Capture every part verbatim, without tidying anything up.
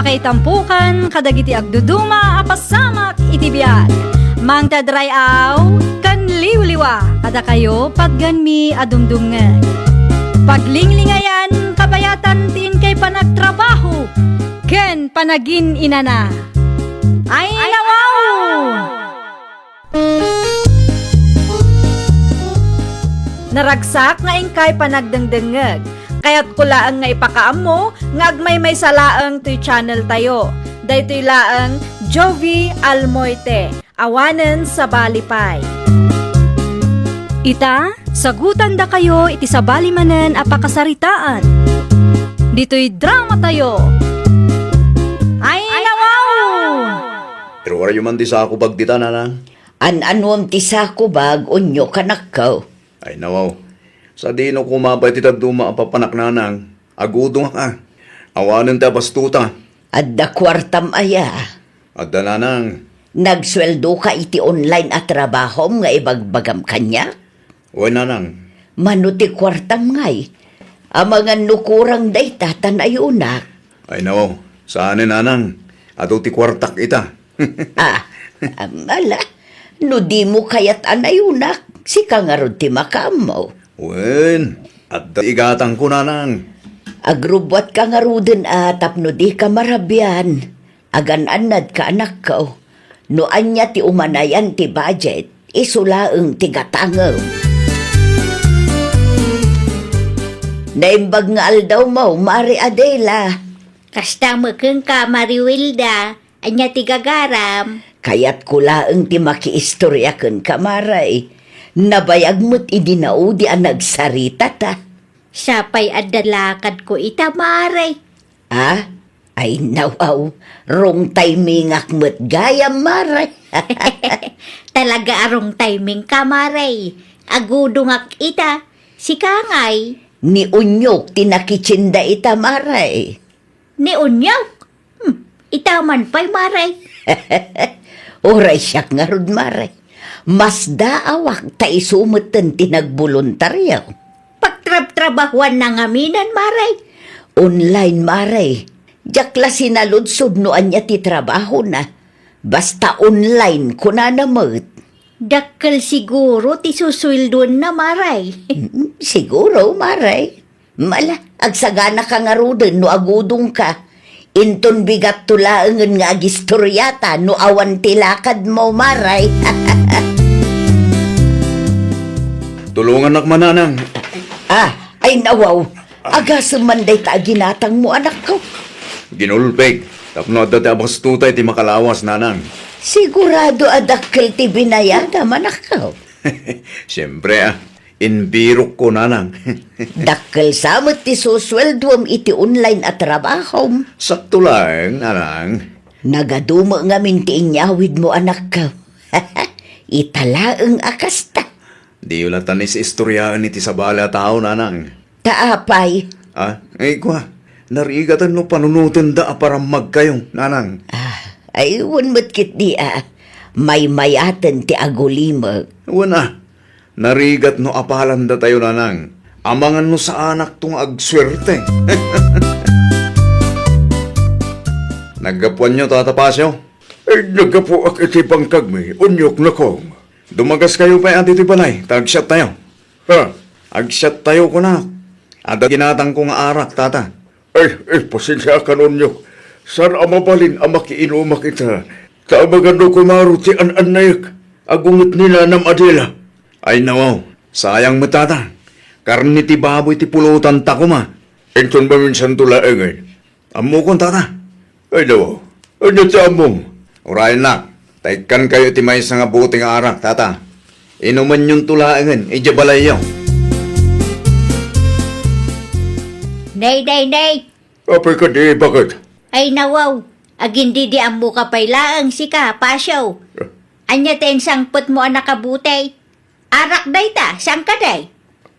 Itampukan kadagiti agduduma a pasamak iti biag. Mangted ray-aw ken liwliwa kadakayo patgenmi a dumdumngeg. Paglinglingayan, kabayatan ti inkay panagtrabaho ken panagin-inana. Ay, nawaw! Naragsak nga inkay panagdengdengngeg. Kayatko laeng nga ipakaammo nga agmaymaysa laeng toy channel tayo. Daytoy laeng Jovie Almoite, awanen sabali pay. Ita, sagutandakayo iti sabali manen a pakasaritaan. Ditoy drama tayo. Ay, nawaw! Pero warayo man ti sakubag dita, nanang. An-anuem ti sakubag, unyo kanakkaw? Ay, nawaw. Sadino koma pay ti dadduma a papanak, nanang? Agudongak a. Awanen ti abastuta. Adda kuartam aya? Adda, nanang. Nagsueldoka iti online a trabahom nga ibagbagam kaniak? Wen, nanang. Mano ti kuartam ngay? Amangan no kurang dayta ta nayunak. Ay, nawaw. Saanen, nanang. Adu ti kuartak ita. Ah, am, ala, no dimo kayat a nayunak, sika ngarud ti makaammo. Wen, adda igatangko, nanang. Agrubbuatka ngaruden a tapno dika marabian. Agan-annadka, anakko. No ania ti umanayan ti budget, isu laeng ti gatangem. Naimbag nga aldawmo, Mari Adela. Kasta met kenka, Mari Wilda. Ania ti gagaram? Kayatko laeng ti makiistoria kenka, Mari. Nabayag met idi naudi a nagsarita ta. Sapay adda lakadko ita, Mari. Ah? Ay, nawaw. Wrong timingak met gayam, Mari. Talaga a wrong timingka, Mari. Agudongak ita. Sika ngay? Ni Unyok ti nakitsinda ita, Mari. Ni Unyok? Hmm, ita man pay, Mari. Uray siak ngarud, Mari. Masdaawak ta isu metten ti nagboluntario. Pagtrabtrabahuanna ngaminen, Mari? Online, Mari. Diak la sinaludsod no ania ti trabahona. Basta online, kunana met. Dakkel siguro ti susueldoenna, Mari. Mm, siguro, Mari. Ala, agsaganaka ngaruden no agudongka. Inton bigatto laengen nga agistoriata no awan ti lakadmo, Mari. Tulongannak man, nanang. Ah, ay nawaw. Agasem man dayta a ginatangmo, anakko. Ginulpig, tapno adda ti abastutay ti makalawas, nanang. Sigurado a dakkel ti binayadam, anakko. Siempre, ah. Imbirokko, nanang. Dakkel sa met ti susueldoem iti online a trabahom. Sakto laeng, nanang. Nagadu met ngamin ti inyawidmo, anakko. Ita laeng a kasta. Diyo la tan is-istoriaen iti sabali a tao, nanang. Ta apay? Ah, ay, kua, narigaten no panunotenda a parammagkayo, nanang. Ah, ay, wen met ketdi a. Maymayaten ti agulimek. Wen a, narigat no apalanda tayo, nanang. Amangan no saanakto nga agsuerte. Naggapuanyo, Tata Pasio? Ay, naggapuak iti bangkagmi, Unyoknakong. Dumagas kayo pay adi ti balay, ta agsiat tayo. Ha? Agsiat tayo, kunak. Adda ginatangko nga arak, tata. Ay, ay, pasensiakan, Unyok. Saan a mabalin a makiinumak ita. Ta amangan no kumaro ti an-annayek. Agunget ni Nanam Adela. Ay, nawaw. Sayang met, tata. Karne ti baboy ti pulutan ta koma. Inton maminsanto laengen. Ammokon, tata. Ay, daw. Ania ti ammom? Urayennak, ta ikkankayo iti maysa nga bote nga arak, tata. Inumenyonto laengen idiay balayyo. Nay, nay, nay! Apay kadi, baket? Ay, nawaw. Agin-idi ammoka pay laeng sika, Pasio. Eh. Ania ti insangpetmo a nakabote? Arak dayta, saan kadi?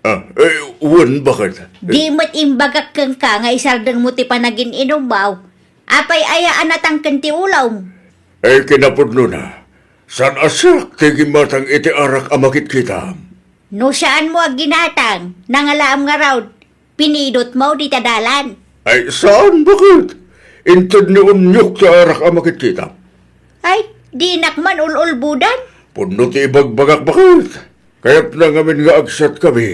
Ah, eh, wen, baket? Di met imbagak kenka nga isardengmo ti panagin-inummo. Apay aya a natangken ti ulom? Eh, kinapudnona, saan a siak ti gimmatang iti arak a makitkitam. No saanmo a ginatang, nangalaam ngarud, pinidotmo dita dalan. Ay, saan, baket? Inted ni Onyok ti arak a makitkitam. Ay, dinak man ul-ulbodan. Pudno ti ibagbagak, baket. Kayatna ngamin nga agsiatkami.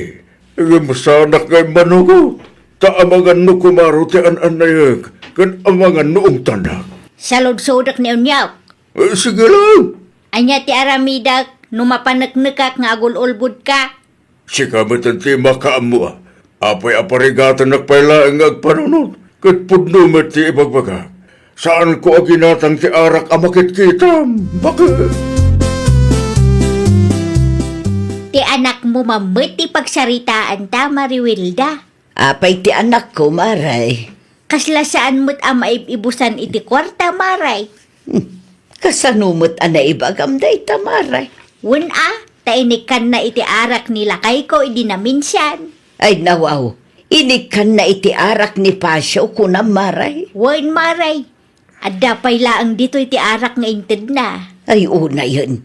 Ngem saanak nga immanugot. Ta amangan no kumaro ti an-annayek, ken amangan no ungtanak. Saludsodek ni Onyok. Eh, sige lang. Ania ti aramidek no mapaneknekak nga agul-ulbodka? Sika met ti makaammo, a. Apay a parigatennak pay laeng nga agpanunot, ket pudno met ti ibagbagak. Saanko a ginatang ti arak a makitkitam. Baket. Ti anakmo man met ti pagsaritaanta, Mariwilda. Apay ti anakko, Maray? Kasla saan met a maib-ibusan iti kuarta, Maray. Hmm. Kasano met a naibagam dayta, Maray? Wen a, ta inikkanna iti arak ni lakayko idi naminsan. Ay, nawaw. Inikkanna iti arak ni Pasio, kunam, Maray? Wen, Maray. Adda pay laeng ditoy ti arak nga intedna. Ay, unayen.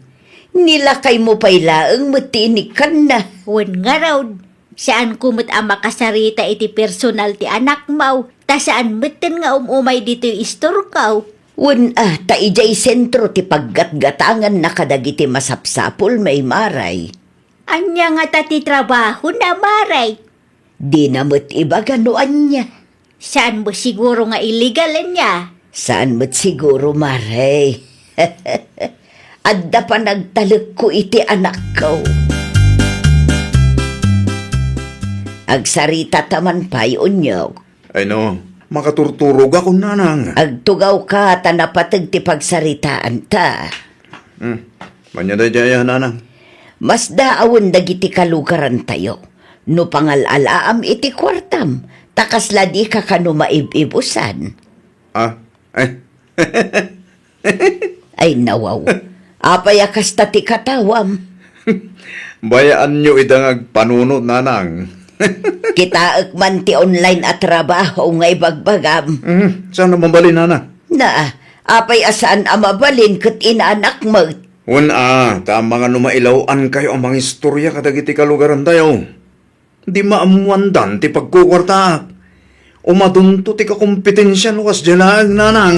Ni lakaymo pay laeng met ti inikkanna. Wen ngarud. Saanko met a makasarita iti personal ti anakmo, ta saan metten nga um-umay ditoy istorko. Wen a, ta idiay sentro ti paggatgatanganna kadagiti masapsapulmi, Maray. Ania ngata ti trabahona, Maray? Dina met ibaga no ania. Saan mo siguro nga illegal ania? Saan met siguro, Maray. Adda panagtalekko iti anakko. Agsaritata man pay, Onyok. Ay no, makaturturogak, Nanang. Agtugawka ta napateg ti pagsaritaanta. Hmm, ania daydiay, Nanang? Masdaawen dagiti kalugarantayo. No pangal-alaam iti kuartam, ta kasla dika kano maib-ibusan. Ah, ay. Ay, nawaw. Apay a kasta ti katawam? Bayaanyo ida nga agpanunot, Nanang. Kitaek man ti online a trabaho nga ibagbagam. Mhm, saan a mabalin, Nana? Na, apay a saan a mabalin ket inaanak met? Wen a, ta amangan no mailaw-ankayo a mangistorya kadagiti kalugarantayo. Di maammoandan ti pagkukuartaak. Umadunto ti kakompetensia no kasdiay laeng, Nanang.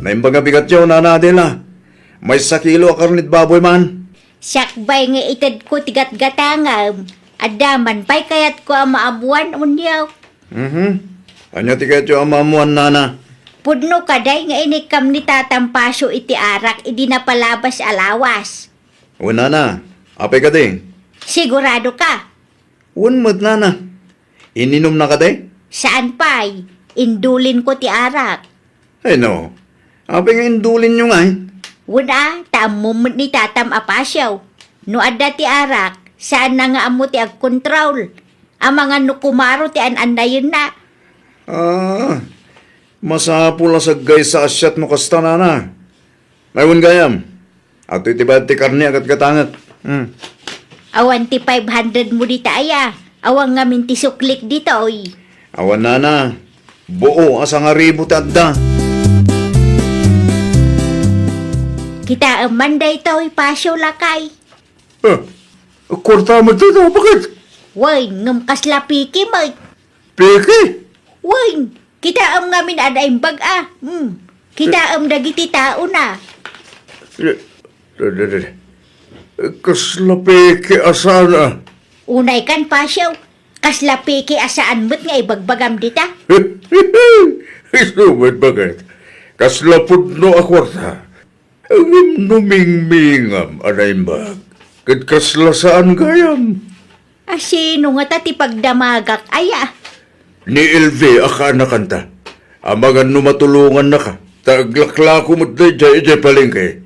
Naimbag a bigatyo, Nana Adela. Maysa kilo a karned baboy man. Sakbay nga itedko ti gatgatangam. Adda man pay kayatko a maammoan, Onyok. Mhm. Ania ti kayatyo a maammoan, Nana? Pudno kadi nga inikkam ni Tatang Pasio iti arak idi napalabas a lawas. Wen, Nana, apay kadi? Sigurado ka? Wen met, Nana. Ininumna kadi? Saan pay. Indulinko ti arak. Ay no, apay nga indulinyo ngay? Wen a, ta ammom met ni Tatam a Pasio. No adda ti arak, saanna nga ammo ti agkontrol. Amangan no kumaro ti an-annayenna. Ah, masapul a saggaysa a siat no kasta, Nana. Ay, wen gayam. Adtoy ti bayad ti karne a gatgatangek. Hmm. Awan ti five hundred mo dita aya. Awan ngamin ti suklik ditoy. Awan, Nana. Buo a sangaribu ti adda. Kitaem man daytoy, Pasio, lakay. Eh, kuarta met dayta, baket? Wen, ngem kasla peke met. Peke? Wen, kitaem ngamin a naimbag a. Hmm. Kitaem dagiti taona. Eh, eh, eh, eh. Kasla peke a saan a. Unay kan, Pasio. Kasla peke a saan met nga ibagbagam dita. Isu met, baket. Kasla pudno a kuarta. Ngem no mingmingam a naimbag, ket kasla saan gayam. A sino ngata ti pagdamagak aya? Ni Elvi a kaanakanta. Amangan no matulongannaka, ta aglaklako met daydiay idiay palengke.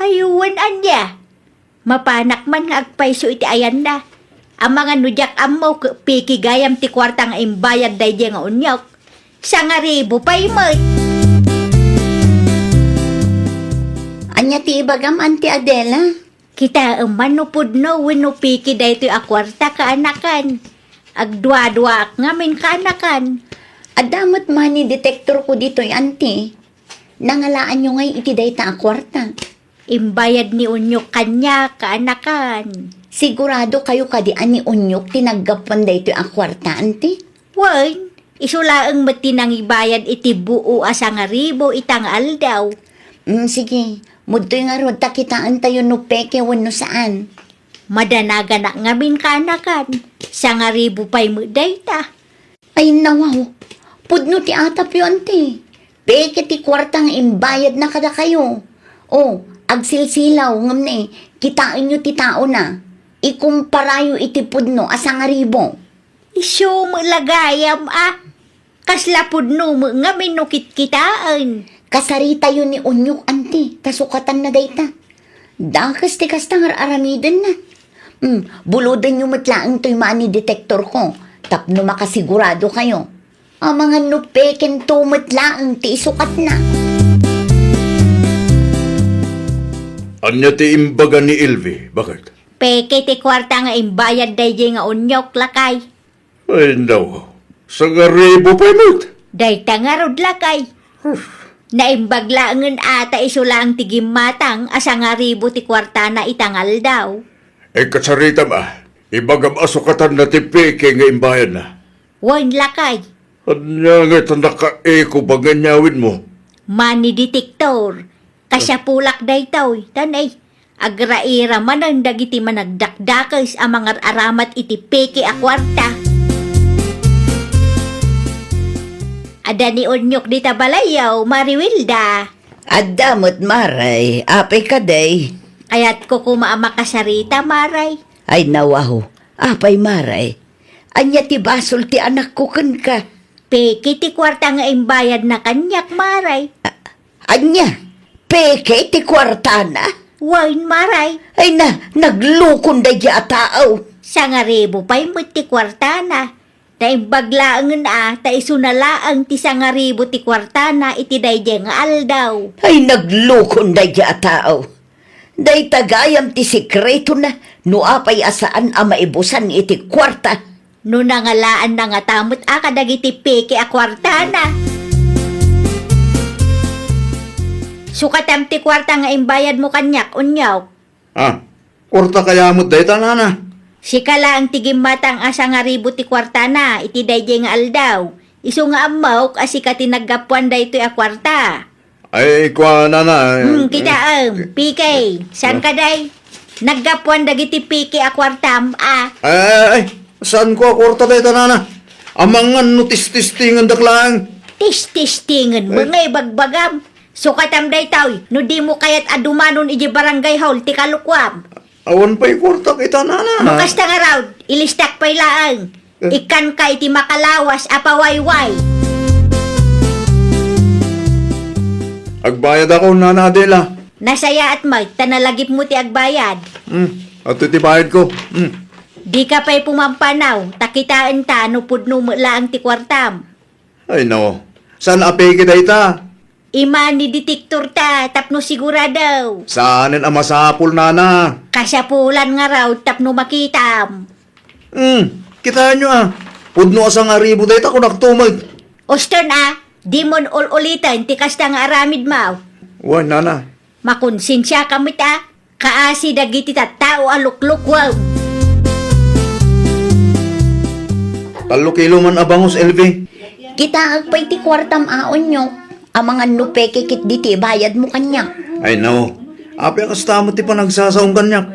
Ay, wen ania? Mapanak man nga agpayso iti ayanna. Amangan no diak ammo, ke-, peke gayam ti kuarta nga imbayad daydiay nga onyok. Sangaribu pay met. Ania ti ibagam, Auntie Adela? Kitaem man no pudno wenno peke daytoy a kuarta, kaanakan. Agduaduaak ngamin, kaanakan. Adda met money detector ko ditoy, Auntie. Nangalaanyo ngay iti dayta a kuarta? Imbayad ni Onyok kaniak, kaanakan. Sigurado kayo kadi a ni Onyok ti naggapuan daytoy a kuarta, Auntie? Wen, Isu laeng met ti nangibayad iti buo a sangaribu ita nga aldaw. Mm, sige, mudtoy ngarud ta kitaentayo no peke wenno saan. Madanaganak ngamin kanakan, sangaribu pay met dayta. Ay, nawaw. Pudno ti atapyo, anti. Peke ti kuarta nga imbayadna kadakayo. O, agsilsilaw, ngem ne, kitaenyo ti taona. Ikumparayo iti pudno a sangaribu. Isu met la gayam a. Kasla pudno met ngamin no kitkitaen. Kasaritayo ni Onyok, anti, ta sukatanna dayta. Dakes ti kasta nga ar-aramidenna. Hmm, bulodenyo met laeng toy money detector ko, tapno makasigurado kayo. Amangan no pekento met laeng ti isukatna. Ania ti imbaga ni Elvi? Baket? Peke ti kuarta nga imbayad daydiay nga Onyok, lakay. Ay, no. Sangaribu pay met. Dayta ngarud, lakay. Naimbag laengen a ta isu laeng ti gimmatang a sangaribu ti kuartana ita nga aldaw. Ay, kasaritam a, ibagam a sukatanna ti peke nga imbayadna. Wen, lakay. Ania ngay ta nakaeko ba nga inyawidmo? Money detector. Kasiapulak daytoy, tan ay, agraira manen dagiti managdakdakes a mangar-aramat iti peke a kuarta. Adda ni Onyok dita balayyo, Mari Wilda. Adda met, Maray. Apay kadi? Kayatko koma a makasarita, Maray. Ay, nawaw. Apay, Maray? Ania ti basol ti anakko kenka? Peke ti kuarta nga imbayadna kaniak, Maray. A-, ania? Peke ti kuartana? Wen, Maray. Ay na, naglukon daydiay a tao. Sangaribu pay met ti kuartana. Naimbag laengen a, ta isuna laeng ti sangaribu ti kuartana iti daydiay nga aldaw. Ay, naglukon daydiay a tao. Dayta gayam ti sekretona, no apay a saan a maibusan iti kuarta. No nangalaanna ngata met a kadagiti peke a kuartana. Sukatam ti kuarta nga imbayadmo kaniak, Onyok. Ah, kuarta kaya met dayta, nana? Sika laeng ti gimmatang a sangaribu ti kuartana iti daydiay nga aldaw. Isu nga ammok a sika ti naggapuan daytoy a kuarta. Ay, kua, nana, eh, Hmm, kitaem, eh, peke. Saan ah. Kadi? Naggapuan dagiti peke a kuartam, a. Ay, ay, ay, saan ko a kuarta dayta, nana? Amangan no tististingendak laeng. Tististingenmo Eh. nga ibagbagam. Sukatam daytoy, no dimo kayat a dumanon idiay barangay hall ti kalukuam. Awan pay kuartak ita, nana. No kasta ngarud, ilistak pay laeng. Eh. Ikkanka iti makalawas a pawayway. Agbayad ako, Nana Adela. Nasayaat met, ta nalagipmo ti agbayad. Hmm, adtoy ti bayadko. Hmm. Dika pay pumampanaw, ta kitaenta no pudno met laeng ti kuartam. Ay, no. Saan a peke dayta? I-money detector ta, tapno sigurado. Saanen a masapul, nana? Kasapulan ngarud tapno makitam. Hmm, kitaenyo a. Pudno a sangaribu dayta, kunak tumeg. Uston a, dimon ul-uliten ti kasta nga aramidmo. Wen, nana. Makonsensiaka met a, kaasi dagiti tattao a luklukuem. Tallo kilo man a bangus, Elvi. Kitaek pay ti kuartam a, Onyok. Amangan no peke ketdi ti ibayadmo kaniak. Ay, no. Apay a kasta met ti panagsasaom kaniak?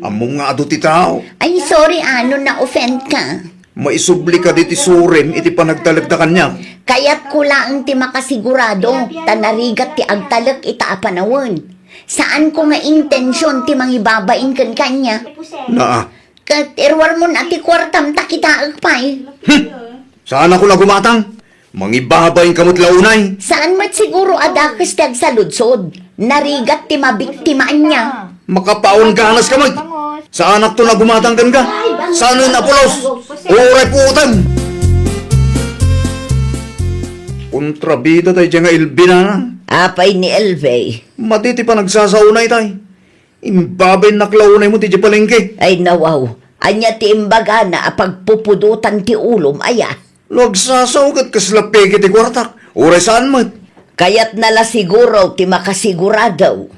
Ammom nga adu ti tao. Ay, sorry a, no na-offend ka. Maisubli kadi ti surim iti panagtalekda kaniak. Kayatko laeng ti makasigurado, ta narigat ti agtalek ita a panawen. Saanko nga intension ti mangibabain ken kaniak. Naa. Ket iruarmon a ti kuartam ta kitaek pay. Hmm! Saanakon a gumatang? Mangibabainka met la unay. Saan met siguro a dakes ti agsaludsod. Narigat ti mabiktima ania. Makapaon ganaska met. Saanakton a gumatang kenka. Saanen a pulos. Uray puotem. Kontrabida daydiay nga Elvi, nana. Apay ni Elvi? Madi ti panagsasaona itay. Imbabainnak la unay met idiay palengke. Ay, nawaw. Ania ti imbagana a pagpupudotan ti ulom, aya? No agsasao ket kasla peke ti kuartak, uray saan met. Kayatna la siguro ti makasigurado.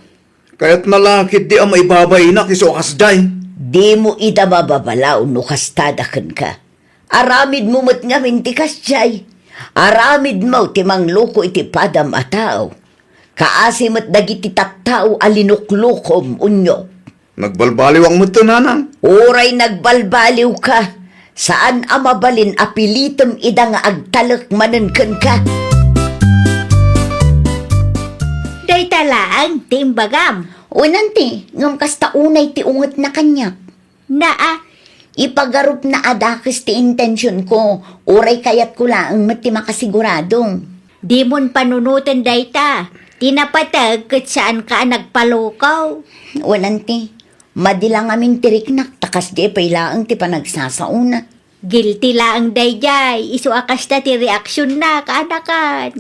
Kayatna la ketdi a maibabainak isu a kasdiay. Dimo ida mababalaw no kastada kenka. Aramidmo met ngamin ti kasdiay. Aramidmo ti mangloko iti padam a tao. Kaasi met dagiti tattao a linuklokom, unyok. Nagbalbaliwak met, nanang. Uray nagbalbaliwka, saan a mabalin a pilitem ida nga agtalek manen kenka. Dayta laeng ti imbagam. Wen, anti, ngem kasta unay ti ungetna kaniak. Naa, ipagarupna a dakes ti intensionko, uray kayatko laeng met ti makasigurado. Dimon panunoten dayta. Ti napateg ket saanka a nagpaloko. Wen, anti, madi la ngamin ti riknak ta kasdiay pay laeng ti panagsasaona. Guilty laeng daydiay, isu a kasta ti reaksionnak, anakan.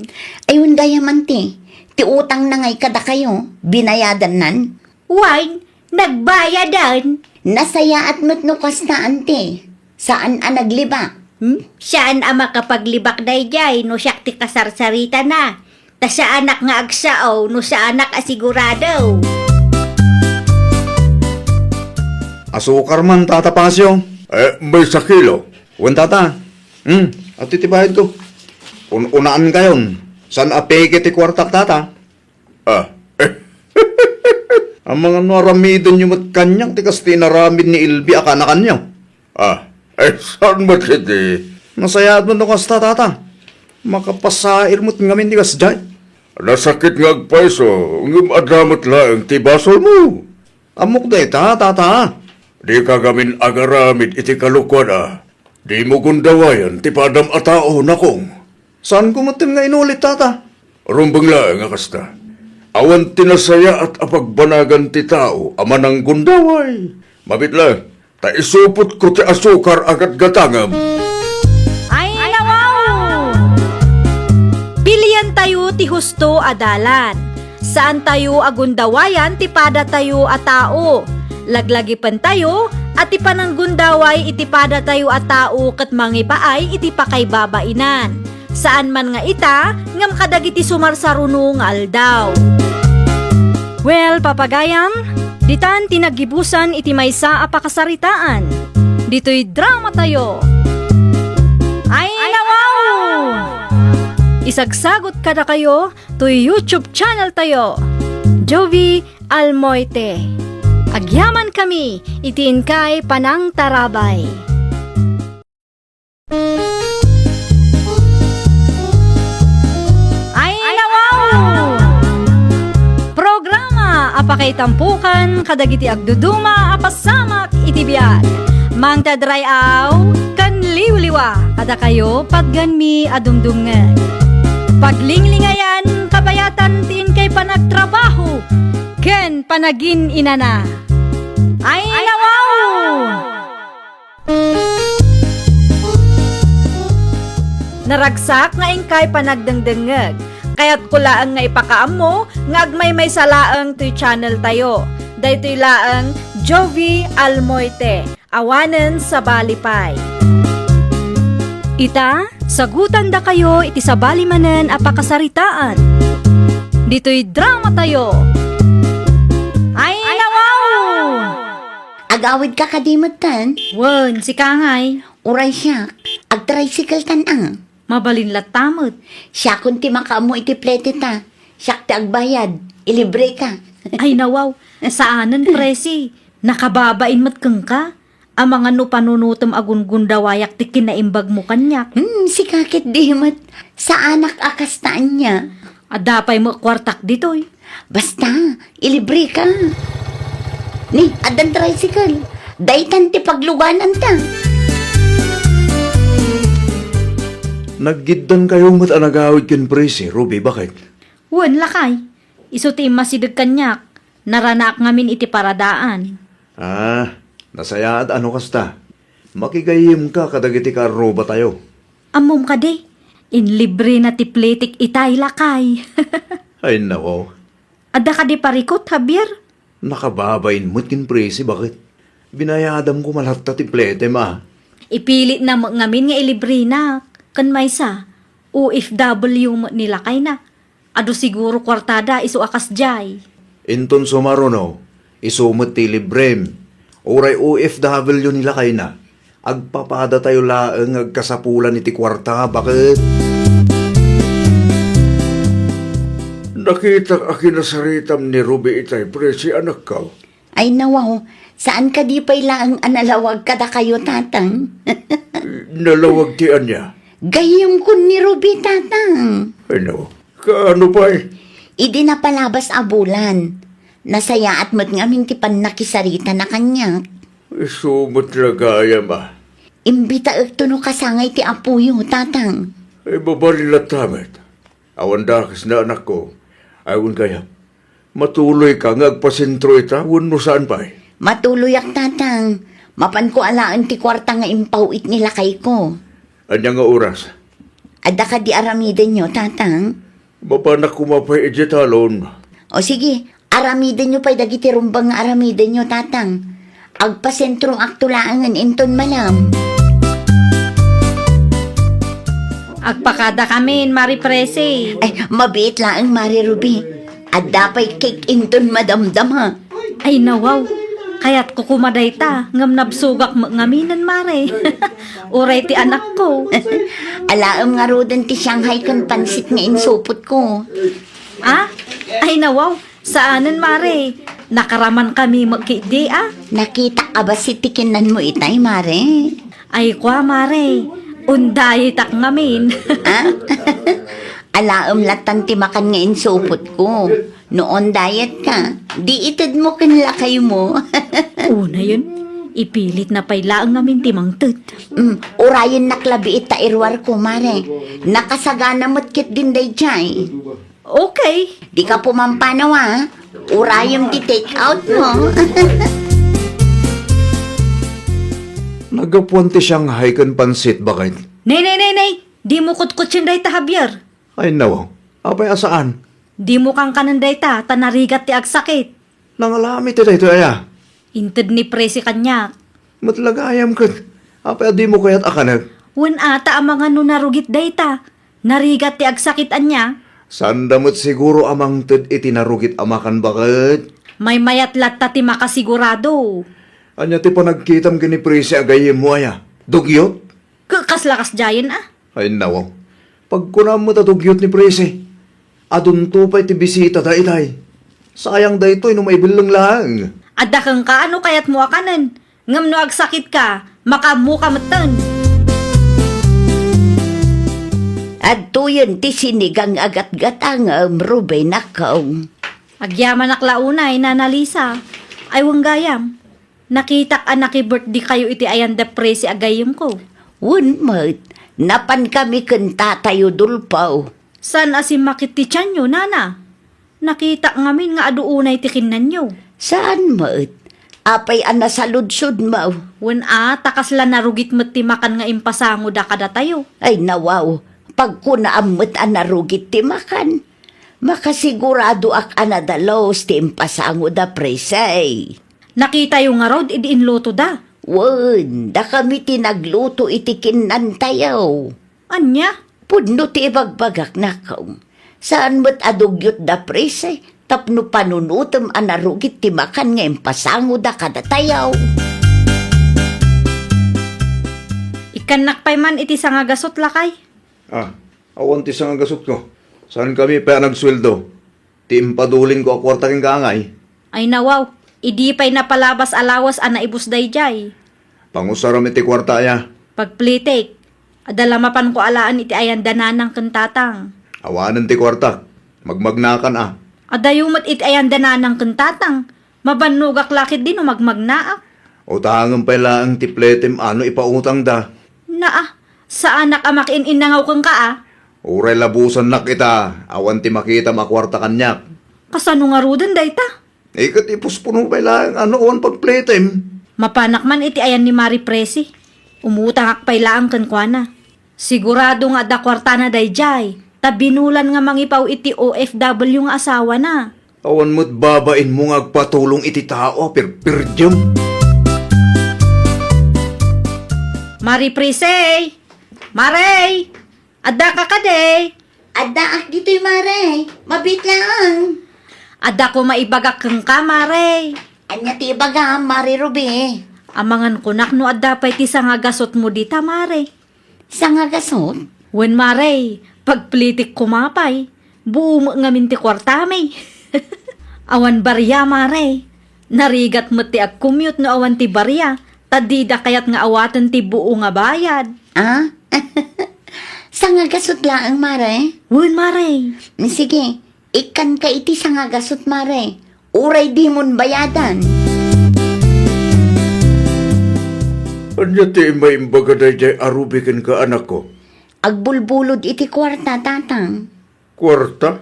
Ay, wen gayam, anti, ti utangna ngay kadakayo, binayadannan? Wen, nagbayadan. Nasayaat met no kasta, anti. Saan a naglibak. Hmm? Saan a makapaglibak daydiay no siak ti kasarsaritana. Ta saanak nga agsao no saanak a sigurado. Asukar man, Tata Pasio. Eh, maysa kilo. Wen, Tata. Hmm, adtoy ti bayadko. Un-unaankayon. Saan a peke ti kuartak, Tata? Ah. Amangan no aramidenyo met kaniak ti kas ti inaramid ni Elvi a kanakanyo. Ah, eh, saan met iti? Nasayaat met no kasta, Tata. Makapasair met ngamin ti kasdiay. Nasakit nga agpayso, ngem adda met laeng ti basolmo. Ammok dayta, Tata. Dika ngamin agaramid iti kalokuan a. Dimo gundawayan ti padam a tao, nakong. Saanko metten nga inulit, Tata. Rumbeng laeng a kasta. Awan ti nasayaat a pagbanagan ti tao a mananggundaway. Mabit laeng, ta isupotko ti asukar a gatgatangem. Ay, nawaw! Pilientayo ti husto a dalan. Saantayo a gundawayan ti padatayo a tao. Laglagipentayo a ti pananggundaway iti padatayo a tao ket mangipaay iti pakaibabainan. Saan man nga ita, ngem kadagiti sumarsaruno nga aldaw. Well, papagayam, ditan ti naggibusan iti maysa a pakasaritaan. Ditoy dramatayo. Ay, nawaw! Isagsagot kadakayo toy YouTube channel tayo, Jovie Almoite. Agyamankami iti inkay panangtarabay. Ay, nawaw! Programa a pakaitampokan kadagiti agduduma a pasamak iti biag. Mangted ray-aw ken liwliwa kadakayo patgenmi a dumdumngeg. Paglinglingayan, kabayatan ti inkay panagtrabaho ken panagin-inana. Ay, nawaw! Naragsak nga inkay panagdengdengngeg. Kayatko laeng nga ipakaammo nga agmaymaysa laeng toy channel tayo. Daytoy laeng Jovie Almoite. Awanen sabali pay. Ita, sagutandakayo iti sabali manen a pakasaritaan. Ditoy dramatayo. Ay, nawaw! Agawidka kadi metten? Wen, sika ngay. Uray siak, agtricycle-tan a. Mabalin latta met. Siakon ti makaammo iti plete ta. Siak ti agbayad, ilibreka. Ay, nawaw, saanen, Presi. Nakababain met kenka. Amangan no panunotem a gungundawayak ti kinaimbagmo kaniak. Hmm, sika ketdi met. Saanak a kasta ania. Adda pay met kuartak ditoy. Basta, ilibreka. Ni, addan tricycle. Daytan ti paglugananta. Naggiddankayo met a nagawid ken Presi, Ruby, baket? Wen, lakay. Isu ti immasideg kaniak. Naranaak ngamin iti paradaan. Ah, nasayaat a no kasta. Makigayyemka kadagiti kaarrubatayo. Ammom kadi, inlibrena ti pletek itay, lakay. Ay, nako. Adda kadi parikut, Javier? Nakababain met ken Presi, baket? Binayadam koma latta ti pletem a. Ipilitna met ngamin nga ilibrenak. Ken maysa, O F W met ni lakayna. Adu siguro kuartada isu a kasdiay. Inton sumaruno, isu met ti librem. Uray O F W ni lakayna, agpapadatayo laeng nga agkasapulan iti kuarta, baket? Nakitak a kinasaritam ni Ruby itay, Presi, anakko. Ay, nawaw, saan kadi pay laeng a nalawag kadakayo, Tatang? Nalawag ti ania? Gayyemkon ni Ruby, Tatang. Ay, nawaw. Kaano pay? Idi napalabas a bulan, nasayaat met ngamin ti pannakisaritana kaniak. Isu met la gayam a. Imbitaekto no kasangay ti apoyo, Tatang. Ay, babaen latta met. Awan dakes na, anakko. Ay, wen gayam. Matuloyka nga agpasentro ita, wenno saan pay? Matuloyak, Tatang. Mapanko alaen ti kuarta nga impaw-it ni lakayko. Ania nga oras? Adda kadi aramidenyo, Tatang? Mapanak koma pay idiay talon. O sige, aramidenyo pay dagiti rumbeng nga aramidenyo, Tatang. Agpasentroakto laengen inton malem. Agpakadakamin, Mari Presi. Ay, mabiit laeng, Mari Ruby. Adda pay cake inton madamdama. Ay, nawaw. Kayatko koma dayta, ngem nabsogak met ngaminen, Mare. Uray ti anakko. Alaem ngaruden ti Shanghai ken pansit nga insupotko. Ah? Ay, nawaw. Saanen, Mare. Nakaramankami met ketdi, ah. Nakitak a bassit ti kinnanmo itay, Mare. Ay, kua, Mare. Undayetak ngamin. Ah? Alaem lattan ti makan nga insupotko. No on diet ka, di itedmo ken lakaymo. Unayen, ipilitna pay laeng ngamin ti mangted. Mm, urayennak labi ita iruarko, Mare. Nakasagana met ketdin daydiay. Okay. Dika pumampanaw, a. Urayem ti take out mo. Naggapuan ti Shanghai ken pansit, baket. Nay, nay, nay, nay! Dimo kutkutien dayta, Javier. Ay, nawaw. Apay a saan? Dimo kankanen dayta, ta narigat ti agsakit. Nangalami ti daytoy aya? Inted ni Presi kaniak. Met la gayam ket, apay a dimo kayat a kanek? Wen a, ta amangan no narugit dayta. Narigat ti agsakit ania? Saanda met siguro a mangted iti narugit a makan, baket. Maymayat latta ti makasigurado. Ania ti panagkitam ken ni Presi a gayyemmo aya? Dugyot? Ke-, kasla kasdiayen a? Ay, nawaw. Pagkunam met a dugyot ni Presi. Adunto pay ti bisitada itay. Sayang daytoy no maibelleng laeng. Adda kenka a no kayatmo a kanen. Ngem no agsakitka, makaammoka metten. Adtoyen ti sinigang a gatgatangem, Rubenakko. Agyamanak la unay, Nana Lisa. Ay, wen gayam. Nakitak a naki-birthday kayo iti ayan da Presi a gayyemko. Wen met, napankami ken Tatay Udolfo. Saan a simmakit ti tianyo, Nana? Nakitak ngamin nga adu unay ti kinnanyo. Saan met? Apay a nasaludsodmo? Wen a, ta kasla narugit met ti makan nga impasangoda kadatayo. Ay, nawaw, pagkunaam met a narugit ti makan. Makasiguradoak a nadalus ti impasangoda, Presi. Nakitayo ngarud idi inlutoda? Wen, dakami ti nagluto iti kinnantayo. Ania? Pudno ti ibagbagak, nako. Saan met a dugyot da Presi, tapno panunotem a narugit ti makan nga impasangoda kadatayo. Ikkannak pay man iti sangagasut, lakay. Ah, awan ti sangagasutko. Saankami pay a nagsueldo. Ti impadulinko a kuarta kenka, angay. Ay, nawaw, idi pay napalabas a lawas a naibus daydiay. Pangusaram iti kuarta aya. Pagplitik, adda la mapanko alaen iti ayan da Nanang ken Tatang. Awanen ti kuartak. Magmagnakan a. Adayo met iti ayan da Nanang ken Tatang. Mabannogak la ketdi no magmagnaak. Utangem pay laeng ti pletem a no ipautangda. Naa, saanak a makiin-innangaw kenka a. Uray labusannak ita, awan ti makitam a kuarta kaniak. Kasano ngaruden dayta? Iket ipuspuno pay laeng a no awan pagpletem. Mapanak man iti ayan ni Mari Presi. Umutangak pay laeng kenkuana. Sigurado nga adda kuartana daydiay, ta binulan nga mangipaw iti O F W nga asawana. Awan met babainmo nga agpatulong iti tao a pirpirdiem. Mari Presi! Mari! Addaka kadi? Addaak ditoy, Mare. Mabiit laeng. Adda koma ibagak kenka, Mare. Ania ti ibagam, Mare Ruby? Amangan kunak no adda pay ti sangagasutmo dita, Mare. Sangagasut? Wen, Mare. Pagplitik koma pay. Buo met ngamin ti kuartami. Awan baria, mare. Narigat met ti agcommute no awan ti baria, ta dida kayat nga awaten ti buo nga bayad. Ah? Sangagasut laeng, mare? Wen, mare. Sige, ikkanka iti sangagasut, mare. Uray dimon bayadan. Ania ti imbaga daydiay a Ruby kenka, anakko? Agbulbulod iti kuarta, tatang. Kuarta?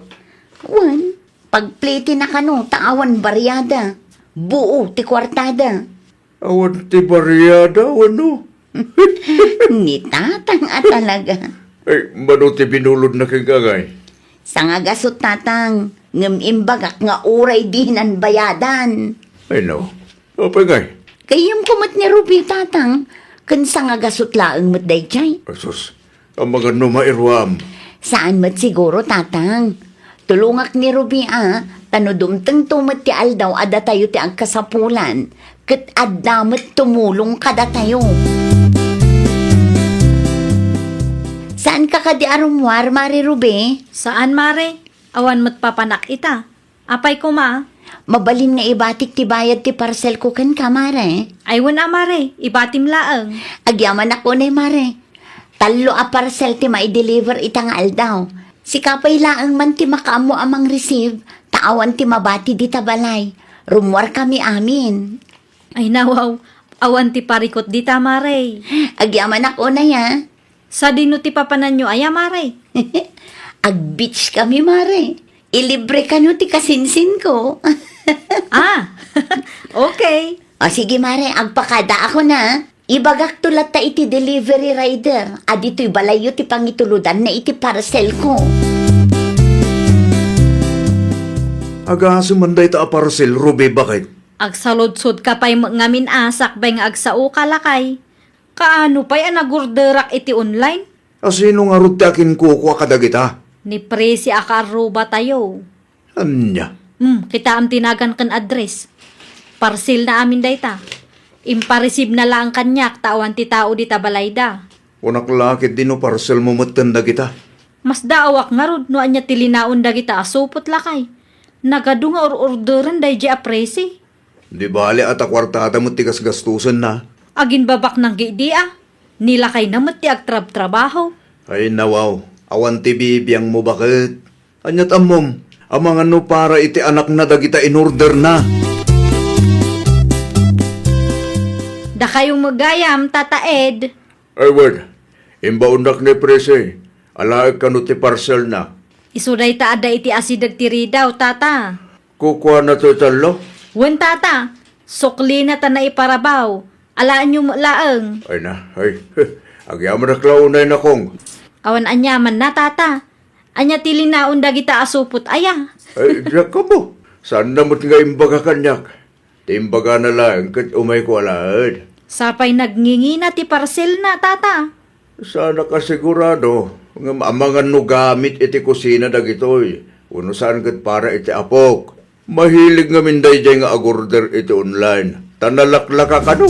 Wen, pagplitina kano ta awan bariada. Buo ti kuartada. Awan ti bariada, wenno? Ni tatang a talaga. Ay, mano ti binulodna kenka, ngay? Sangagasut, tatang, ngem imbagak nga uray dinan bayadan. Ay, no. Apay ngay? Gayyemko met ni Ruby, tatang, ken sangagasut laeng met daydiay. Ay, sus, amangan no mairuam. Saan met siguro, tatang. Tulongak ni Ruby a, ta no dumtengto met ti aldaw a datayo ti agkasapulan, ket adda met tumulong kadatayo. Saanka kadi a rummuar, Mare Ruby? Saan, Mare. Awan met papanak ita. Apay koma? Mabalin nga ibatik ti bayad ti parcelko kenka, Mare. Ay, wen a, Mare. Ibatim laeng. Agyamanak unay, Mare. Tallo a parcel ti mai-deliver ita nga aldaw. Sika pay laeng man ti makaammo a mangreceive, ta awan ti mabati dita balay. Rummuarkami amin. Ay, nawaw. Awan ti parikut dita, Mare. Agyamanak unay, a. Sadino ti papananyo aya, Mare? Ag-beach kami, Mare. Ilibre kano ti kasinsinko. Ah, okay. O sige, Mare, agpakadaakon, a. Ibagakto latta iti delivery rider a ditoy balayyo ti pangituludanna iti parcelko. Agasem man dayta a parcel, Ruby, baket? Agsaludsodka pay met ngamin a sakbay nga agsaoka, lakay. Kaano pay a nagorderak iti online? A sino ngarud ti akinkukua kadagita? Ni Presi a kaarrubatayo. Ania? Hmm, kitaem ti nagan ken address. Parcelna amin dayta. Impareceive na laeng kaniak ta awan ti tao dita balayda. Kunak la ketdi no parcelmo metten dagita. Masdaawak ngarud no ania ti linaon dagita a supot, lakay. Nagadu nga or-orderen daydiay a Presi. Di bale a ta kuartada met ti gasgastosenna. Aginbabaknang ketdi a. Ni lakayna met ti agtrabtrabaho. Ay, nawaw. Awan ti bibiangmo, baket? Ania't ammom? Amangan no para iti anakna dagita inorderna. Dakayo met gayam, Tata Ed. Ay, wen. Imbaonnak ni Presi. Alaek kano ti parcelna. Isu dayta adda iti asideg ti ridaw, Tata. Kukuana toy tallo? Wen, Tata. Suklina ta naiparabaw. Alaenyo met laeng. Ay na, ay. Agyamanak la unay, nakong. Awan aniamanna, Tata. Ania ti linaon dagita a supot aya? Ay, diak ammo. Saanna met nga imbaga kaniak. Ti imbagana laeng ket umayko alaen. Sapay nagngingina ti parcelna, Tata. Saanak a sigurado, ngem amangan no gamit iti kusina dagitoy, wenno saan ket para iti apok. Mahilig ngamin daydiay nga agorder iti online, ta nalaklaka kano.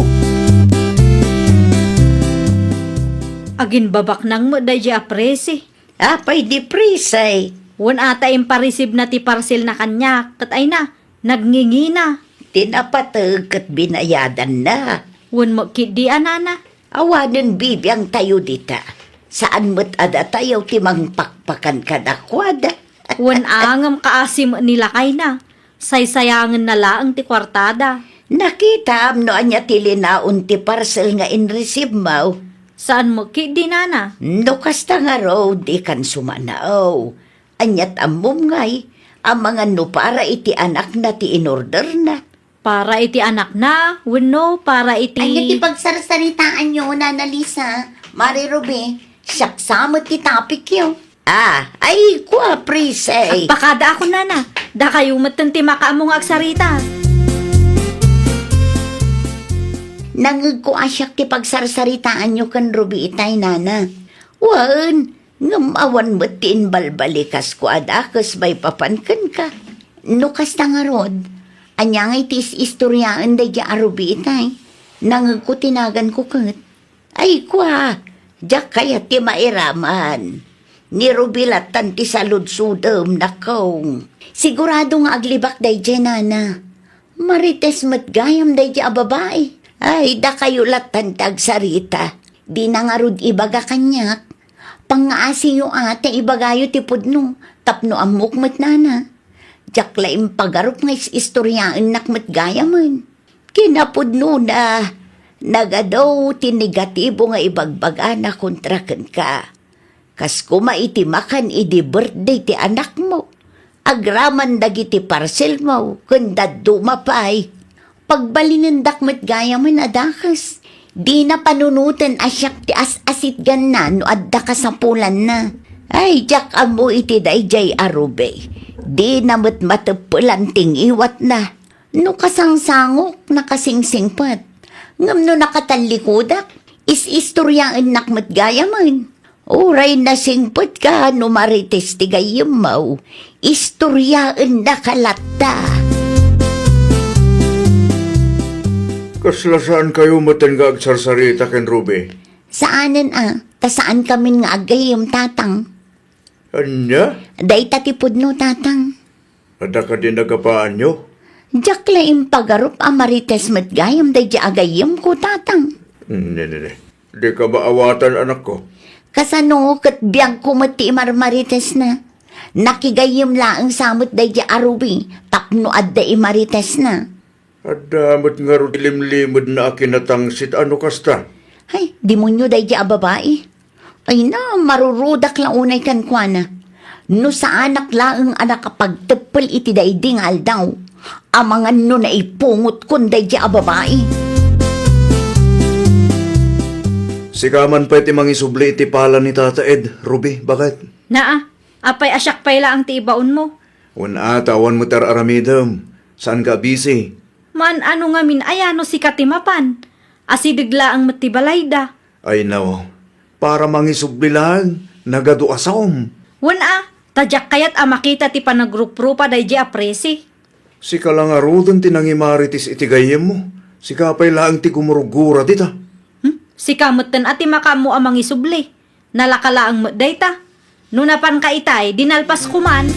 Aginbabaknang met daydiay a Presi. Apay di Presi? Wen a ta impareceive na ti parcel na kaniak, ket ay na, nagngingina. Ti napateg ket binayadanna. Wen met ketdi a nana. Awanen bibiangtayo dita. Saan met a datayo ti mangpakpakan kadakuada. Wen a ngem kaasi met ni lakayna. Saysayangenna laeng ti kuartada. Nakitaam no ania ti linaon ti parcel nga inreceive-mo? Saan met ketdi, nana. No kasta ngarud, dikan sumanaw. Ania't ammom ngay, amangan no para iti anakna ti inorderna? Para iti anakna, wenno para iti... Ania ti pagsarsaritaanyo, Nana Lisa? Mare Ruby, siak sa met ti topicyo. Ah, ay, kua, Presi. Agpakadaakon, nana. Dakayo metten ti makaammo nga agsarita. Nangegko a siak ti pagsarsaritaanyo ken Ruby itay, nana. Wen, ngem awan met ti imbalbalikas kua a dakes maipapan kenka. No kasta ngarud, ania ngay ti is-istoriaen daydiay a Ruby itay? Nangegko ti naganko ket. Ay, kua, diak kayat ti mairaman. Ni Ruby lattan ti saludsodem, nakong. Sigurado nga aglibak daydiay, nana. Marites met gayam daydiay a babai. Ay, dakayo lattan ti agsarita. Dina ngarud ibaga kaniak. Pangngaasiyo a ta ibagayo ti pudno. Tapno ammok met, nana. Diak la impagarup nga is-istoriaennak met gayamen. Kinapudnona, nagadu ti negatibo nga ibagbagana kontra kenka. Kas koma iti makan idi birthday ti anakmo, agraman dagiti parcelmo, ken dadduma pay. Pagbalinendak met gayamen a dakes. Dina panunoten a siak ti as-asitganna no adda kasapulanna. Ay, diak ammo iti daydiay a Ruby. Dina met mateppelan ti ngiwatna. No kasangsangok, nakasingsingpet. Ngem no nakatallikudak, is-istoriaennak met gayamen. Uray nasingpetka no marites ti gayyemmo, istoriaennaka latta. Kasla saankayo metten nga agsarsarita ken Ruby? Saanen a, ta saankamin nga aggayyem, tatang. Ania? Dayta ti pudno, tatang. Adda kadi nagapaanyo? Diak la impagarup a marites met gayam daydi a gayyemko, tatang. Ne, ne, ne. Dika maawatan, anakko. Kasano ket biagko met ti imarmaritesna? Nakigayyem laeng sa met daydi a Ruby tapno adda imaritesna. Adda met ngarud ti limlimedna a kinatangsit a no kasta. Ay, demonio daydi a babai. Ay na, marurudak la unay kenkuana. No saanak laeng a nakapagteppel iti daydi nga aldaw, amangan no naipungotkon daydi a babai. Sika man pay ti mangisubli iti pala ni Tata Ed, Ruby, baket? Naa, apay a siak pay laeng ti ibaonmo? Wen a, ta awan met ar-aramidem. Saanka a busy? Maan-ano ngamin aya no sika ti mapan? Asideg laeng met ti balayda. Ay, no. Para mangisubli laeng, nagadu a saom. Wen a, ta diak kayat a makita ti panagruprupa daydi a presi. Sika la ngaruden ti nangimarites iti gayyemmo. Sika pay laeng ti gumurgura dita. Hmm? Sika metten a ti makaammo a mangisubli. Nalaka laeng met dayta. No napanka itay, di nalpas koman.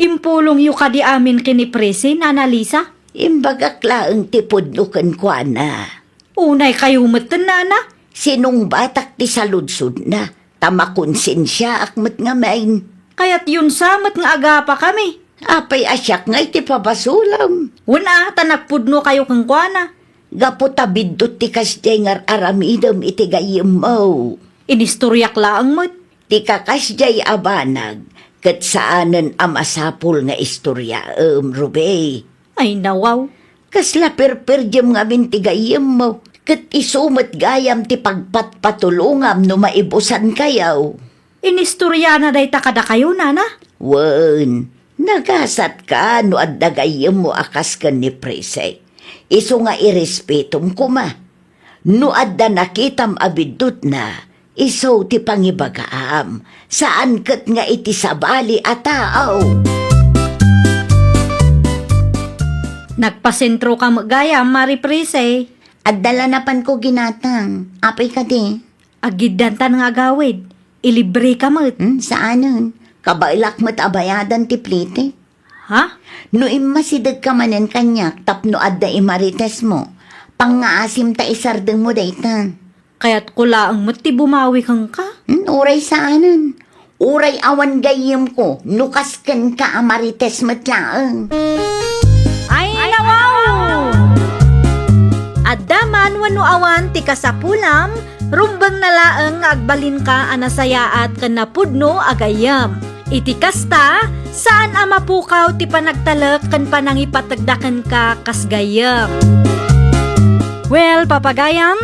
Impulongyo kadi amin ken ni Presi, Nana Lisa? Imbagak laeng ti pudno kenkuana. Unay kayo met, Nana? Sinungbatak ti saludsodna, ta makonsensiaak met ngamin. Kayatyon sa met nga agapakami. Apay a siak ngay ti pabasolem? Wen a, ta nagpudno kayo kenkuana. Gapu ta biddut ti kasdiay nga ar-aramidem iti gayyemmo. Inistoriak laeng met. Ti kakasdiay a banag, ket saanen a masapul nga istoriaem, Ruby. Ay, nawaw. Kasla perperdiem ngamin ti gayyemmo, ket isu met gayam ti pagpatpatulongam no maibusankayo. Inistoriana dayta kadakayo, Nana? Wen, nagasatka no adda gayyemmo a kas ken ni Presi. Isu nga irespetom koma. No adda nakitam a biddutna, isu ti pangibagaam. Saan ket nga iti sabali a tao. Nagpasentroka met gayam, Mari Presi. Adda la napanko ginatang. Apay kadi? Aggiddantan nga agawid. Ilibreka met. Hmm, saanen. Kabaelak met a bayadan ti plete. Ha? No immasidegka manen kaniak tapno adda imaritesmo, pangngaasim ta isardengmo dayta. Kayatko laeng met ti bumawi kenka. Hmm, uray saanen. Uray awan gayyemko, no kas kenka a marites met laeng. Ay, nawaw! Adda man wenno awan ti kasapulam, rumbengna laeng nga agbalinka a nasayaat ken napudno a gayyem. Iti kasta, saan a mapukaw ti panagtalek ken panangipategda kenka kas gayyem. Well, papagayam,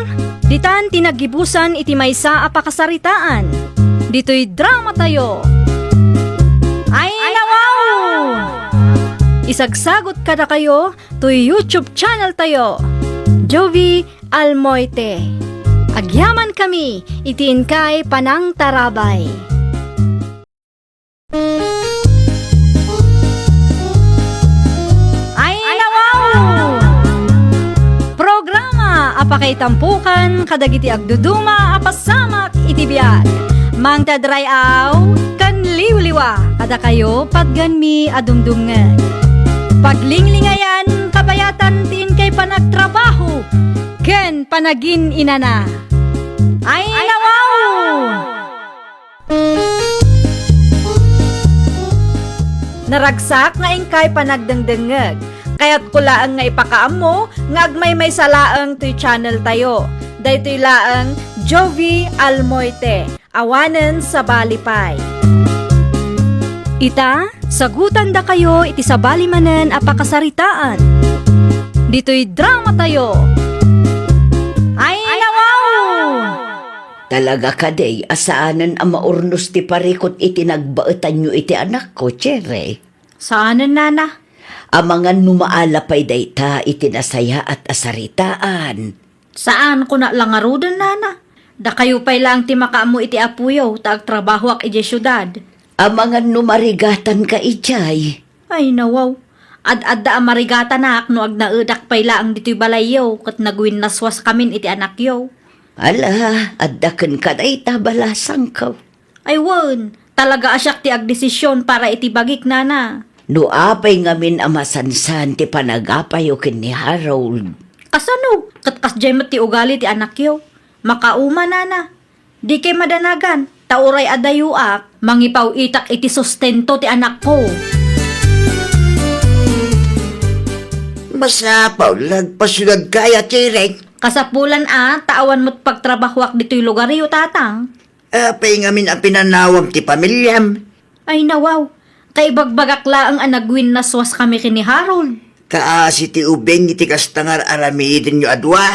ditan ti naggibusan iti maysa a pakasaritaan. Ditoy dramatayo. Ay, nawaw! Isagsagot kadakayo toy YouTube channel tayo, Jovie Almoite. Agyamankami iti inkay panangtarabay. Ay, nawaw! Programa a Pakaitampokan kadagiti agduduma a pasamak iti biag. Mangted ray-aw ken liwliwa kadakayo patgenmi a dumdumngeg. Paglinglingayan, kabayatan ti inkay panagtrabaho ken panagin-inana. Ay, nawaw! Naragsak nga inkay panagdengdengngeg. Kayatko laeng nga ipakaammo nga agmaymaysa laeng toy channel tayo. Daytoy laeng Jovie Almoite, awanen sabali pay. Ita, sagutandakayo iti sabali manen a pakasaritaan. Ditoy drama tayo. Ay, nawaw! Talaga kadi a saanen a maurnos ti parikut iti nagbaetanyo iti anakko, Cherry? Saanen, nana. Amangan no maala pay dayta iti nasayaat a saritaan. Saan, kuna la ngaruden, nana. Dakayo pay laeng ti makaammo iti apoyo ta agtrabahoak idiay siudad. Amangan no marigatanka idiay. Ay, nawaw. Ad-adda a marigatanak no agnaedak pay laeng ditoy balayyo ket nagwinnaswaskamin iti anakyo. Ala, adda kenka dayta balasangko. Ay wen, talaga a siak ti agdesision para iti bagik, nana. No apay ngamin a masansan ti panagapayo ken ni Harold? Kasano? Ket kasdiay met ti ugali ti anakyo. Makauma, nana. Dikay madanagan, ta uray adayoak, mangipaw-itak iti sustento ti anakko. Masapul nga agpasiudadka aya, Cherry. Kasapulan a, ta awan met pagtrabahoak ditoy lugaryo, tatang. Apay ngamin a pinanawam ti pamiliam? Ay, nawaw. Kaibagbagak laeng a nagwinnaswaskami ken ni Harold. Kaasi ti ubing iti kasta nga ar-aramidenyo a dua.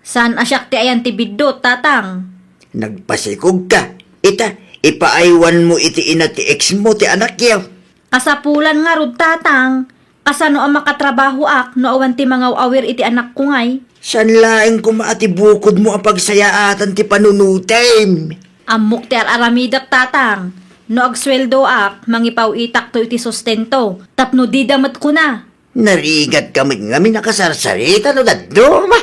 Saan a siak ti ayan ti biddut, tatang. Nagpasikogka. Ita, ipaaywanmo iti ina ti ex mo ti anakyo. Kasapulan ngarud, tatang. Kasano a makatrabahoak no awan ti mangaw-awir iti anakko ngay? Saan laeng koma a ti bukodmo a pagsayaatan ti panunotem? Ammok ti ar-aramidek, tatang. No agsueldoak, mangipaw-itakto iti sustento. Tapno dida met kuna. Narigatka met ngamin a kasarsarita no dadduma.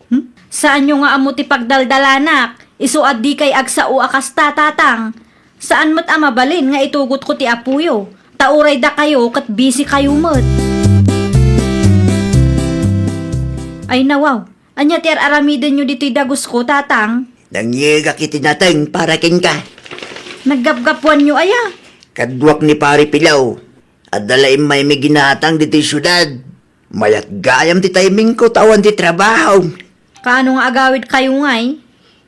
Hmm? Saanyo nga ammo ti pagdaldalanak, isu a dikay agsao a kasta, tatang. Saan met a mabalin nga itugotko ti apoyo, ta uray dakayo ket bisikayo met. Ay, nawaw, ania ti ar-aramidenyo ditoy dagusko, tatang? Nangyegak iti nateng para kenka. Naggapgapuanyo aya? Kaduak ni Pari Pilaw. Adda la immaymi ginatang ditoy siudad. Mayat gayam ti timingko ta awan ti trabaho. Kaano nga agawidkayo ngay?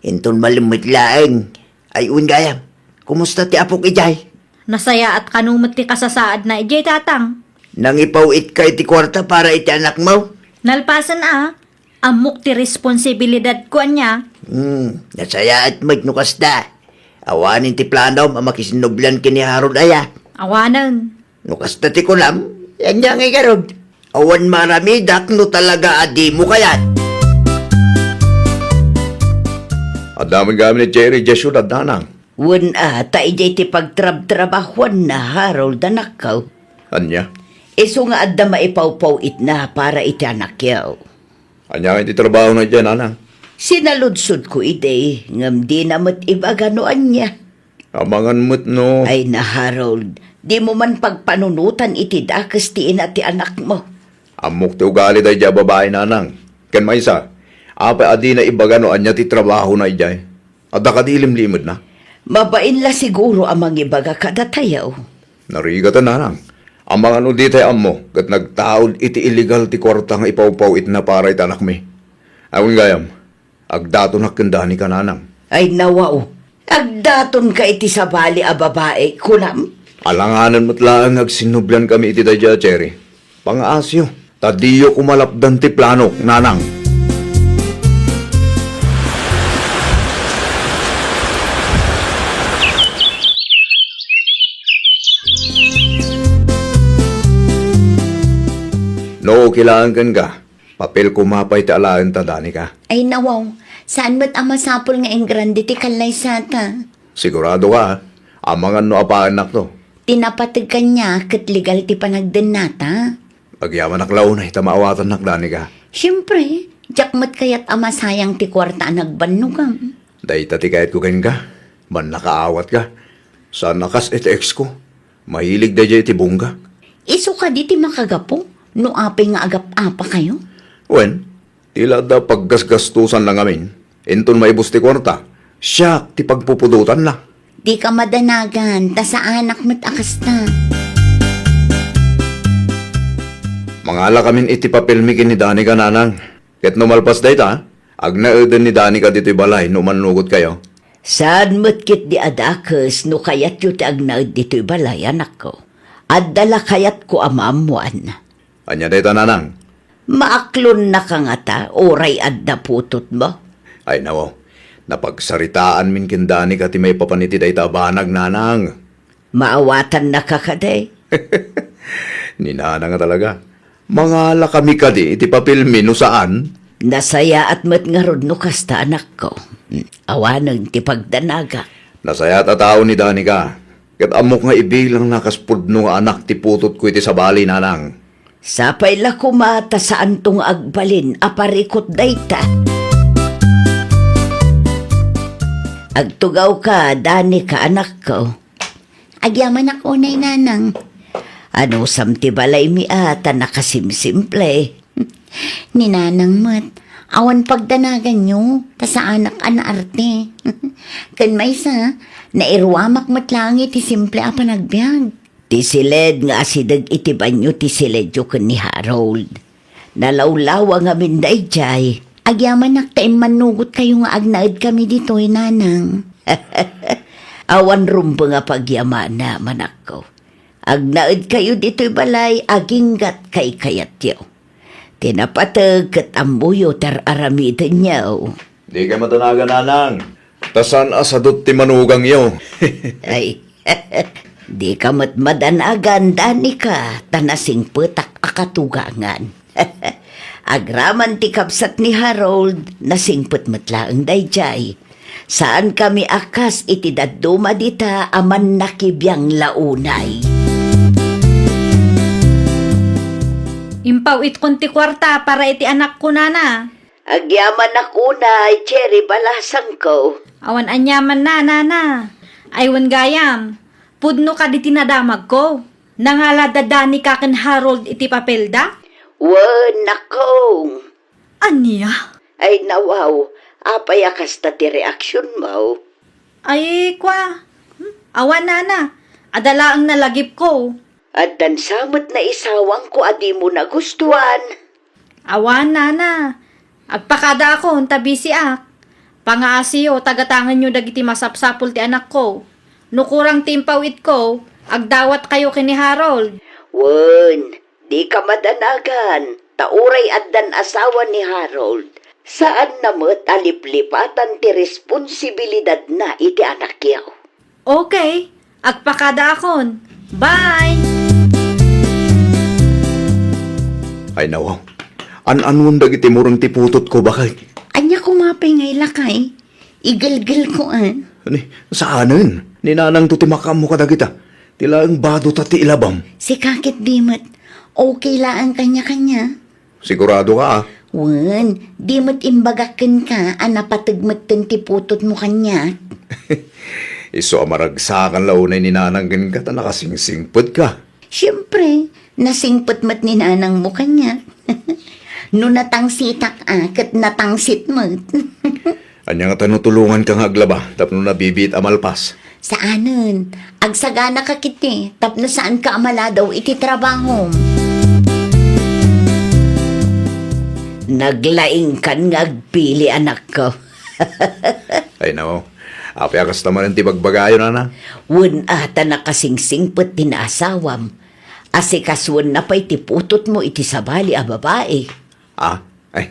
Inton malimmet laeng. Ay, wen gayam, kumusta ti apok idiay? Nasayaat kano met ti kasasaadna idiay, tatang. Nangipaw-itka iti kuarta para iti anakmo? Nalpasen a, ammok ti responsibilidadko ania. Hmm, nasayaat met no kasta. Awanen ti planom a makisinnublian ken ni Harold aya? Awanen. No kasta ti kunam, ania ngay ngarud? Awan maaramidak no talaga a dimo kayat. Adda met gayam ni Cherry idiay siudad, nanang. Wen a, ta idiay ti pagtrabtrabahuanna, Harold, anakko. Ania? Isu nga adda maipawpaw-itna para iti anakyo. Ania ngay ti trabahona idiay, nanang? Sinaludsodko idi, ngem dina met ibaga no ania. Amangan met no. Ay na, Harold, dimo man pagpanunotan iti dakes ti ina ti anakmo. Ammok ti ugali daydiay a babai, nanang. Ken maysa, apay a dina ibaga no ania ti trabahona idiay? Adda kadi ilimlimedna? Mabain la siguro a mangibaga kadatayo. Narigaten, nanang. Amangan no ditay ammo ket nagtaud iti illegal ti kuarta nga ipawpaw-itna para iti anakmi. Awan gayam, agdatonak ken Danica, nanang. Ay, nawaw. Agdatonka iti sabali a babai, kunam? Alanganen met laeng nga agsinnubliankami iti daydiay a Cherry. Pangaasiyo, ta diyo koma lapdan ti planok, nanang. No okay laeng kenka, papel koma pay ti alaenta, Danica. Ay, nawaw. Saan met a masapul nga ingrande ti kallaysata? Sigurado ka, a? Amangan no apaennakto. Ti napateg kaniak ket legal ti panagdennata. Agyamanak la unay ta maawatannak, Danica. Siempre, Diak met kayat a masayang ti kuarta a nagbannogam. Dayta ti kayatko kenka. Mannakaawatka. Saan a kas iti ex ko. Mahilig daydiay iti bungga. Isu kadi ti makagapu no apay nga agap-apakayo? Wen, ti la adda paggasgastosanna ngamin. Inton maibus ti kuarta, siak ti pagpupudotanna. Dika madanagan, ta saanak met a kasta. Mangalakamin iti papelmi ken ni Danica, nanang. Ket no malpas dayta, agnaeden ni Danica ditoy balay no mannugotkayo. Saan met ketdi a dakes no kayatyo ti agnaed ditoy balay, anakko. Adda la kayatko a maammoan. Ania dayta, nanang? Maaklonnaka ngata, uray adda putotmo? Ay, nawaw. Napagsaritaanmin ken Danica ti maipapan iti dayta a banag, nanang. Maawatannaka kadi? Ni nanang a talaga. Mangalakami kadi iti papelmi no saan? Nasayaat met ngarud no kasta, anakko. Awanen ti pagdanagak. Nasayaat a tao ni Danica. Ket ammok nga ibilangna kas pudno nga anak ti putotko iti sabali, nanang. Sapay la koma ta saanto nga agbalin a parikut dayta. Agtugawka, Danica, anakko. Agyamanak unay, nanang. Anusam ti balaymi a ta nakasimsimple? Ni nanang met, awan pagdanaganyo, ta saanak a naarte. Ken maysa, nairuamak met laeng iti simple a panagbiag. Ti siled nga asideg iti banio ti siledyo ken ni Harold. Nalawlawa ngamin daydiay. Agyamanak ta immannugotkayo nga agnaedkami ditoy, nanang. Awan rumbeng a pagyamana, manakko. Agnaedkayo ditoy balay aginggat kaykayatyo. Ti napateg ket ammoyo ti ar-aramidenyo. Dika madanagan, nanang. Ta saan a sadut ti manugangyo. Ay, dika met madanagan, Danica, ta nasingpetak a katugangan. Agraman ti kabsat ni Harold, nasingpet met laeng daydiay. Saankami a kas iti dadduma dita a mannakibiang la unay. Impaw-itkon ti kuarta para iti anakko, nana. Agyamanak unay, Cherry, balasangko. Awan aniamanna, nana. Ay, wen gayam, pudno kadi ti nadamagko. Nangala da Danica ken Harold iti papelda? Wen, nakong. Ania? Ay, nawaw, apay a kasta ti reaksionmo? Ay, kwa. Hmm, awan, nana. Adda laeng nalagipko. Addan sa met naisawangko a dimo nagustuan. Awan, nana. Agpakadaakon ta bisiak. Pangaasiyo, tagatangenyo dagiti masapsapul ti anakko. No kurang ti impaw-itko, agdawatkayo ken ni Harold. Wen, dika madanagan, ta uray addan asawa ni Harold, saanna met a liplipatan ti responsibilidadna iti anakyo. Okay, agpakadaakon. Bye! Ay, nawaw. An-anuon dagiti mureng ti putotko, baket? Ania koma pay nga ilakay? Igelgelko, a. Ni, saanen. Ni nanangto ti makaammo kadagita. Ti laeng bado ta ti ilabam. Sika ket di met. Okay laeng kaniakania. Sigurado ka, a? Wen, di met imbagak kenka a napateg metten ti putotmo kaniak. Isu a maragsakan la unay ni nanang kenka ta nakasingsingpet ka. Siempre, nasingpet met ni nanangmo kaniak. No natangsitak a, ket natangsit met. Ania ngata no tulonganka nga aglaba tapno nabibiit a malpas? Saanen, agsaganaka ketdi tapno saanka a maladaw iti trabahom. Naglaingkan nga agpili, anakko. Ay, nao. Apay a kasta manen ti bagbagayo, nana? Wen a, ta nakasingsingpet ti naasawam. Asikasoenna pay ti putotmo iti sabali a babai. Ah? Ay.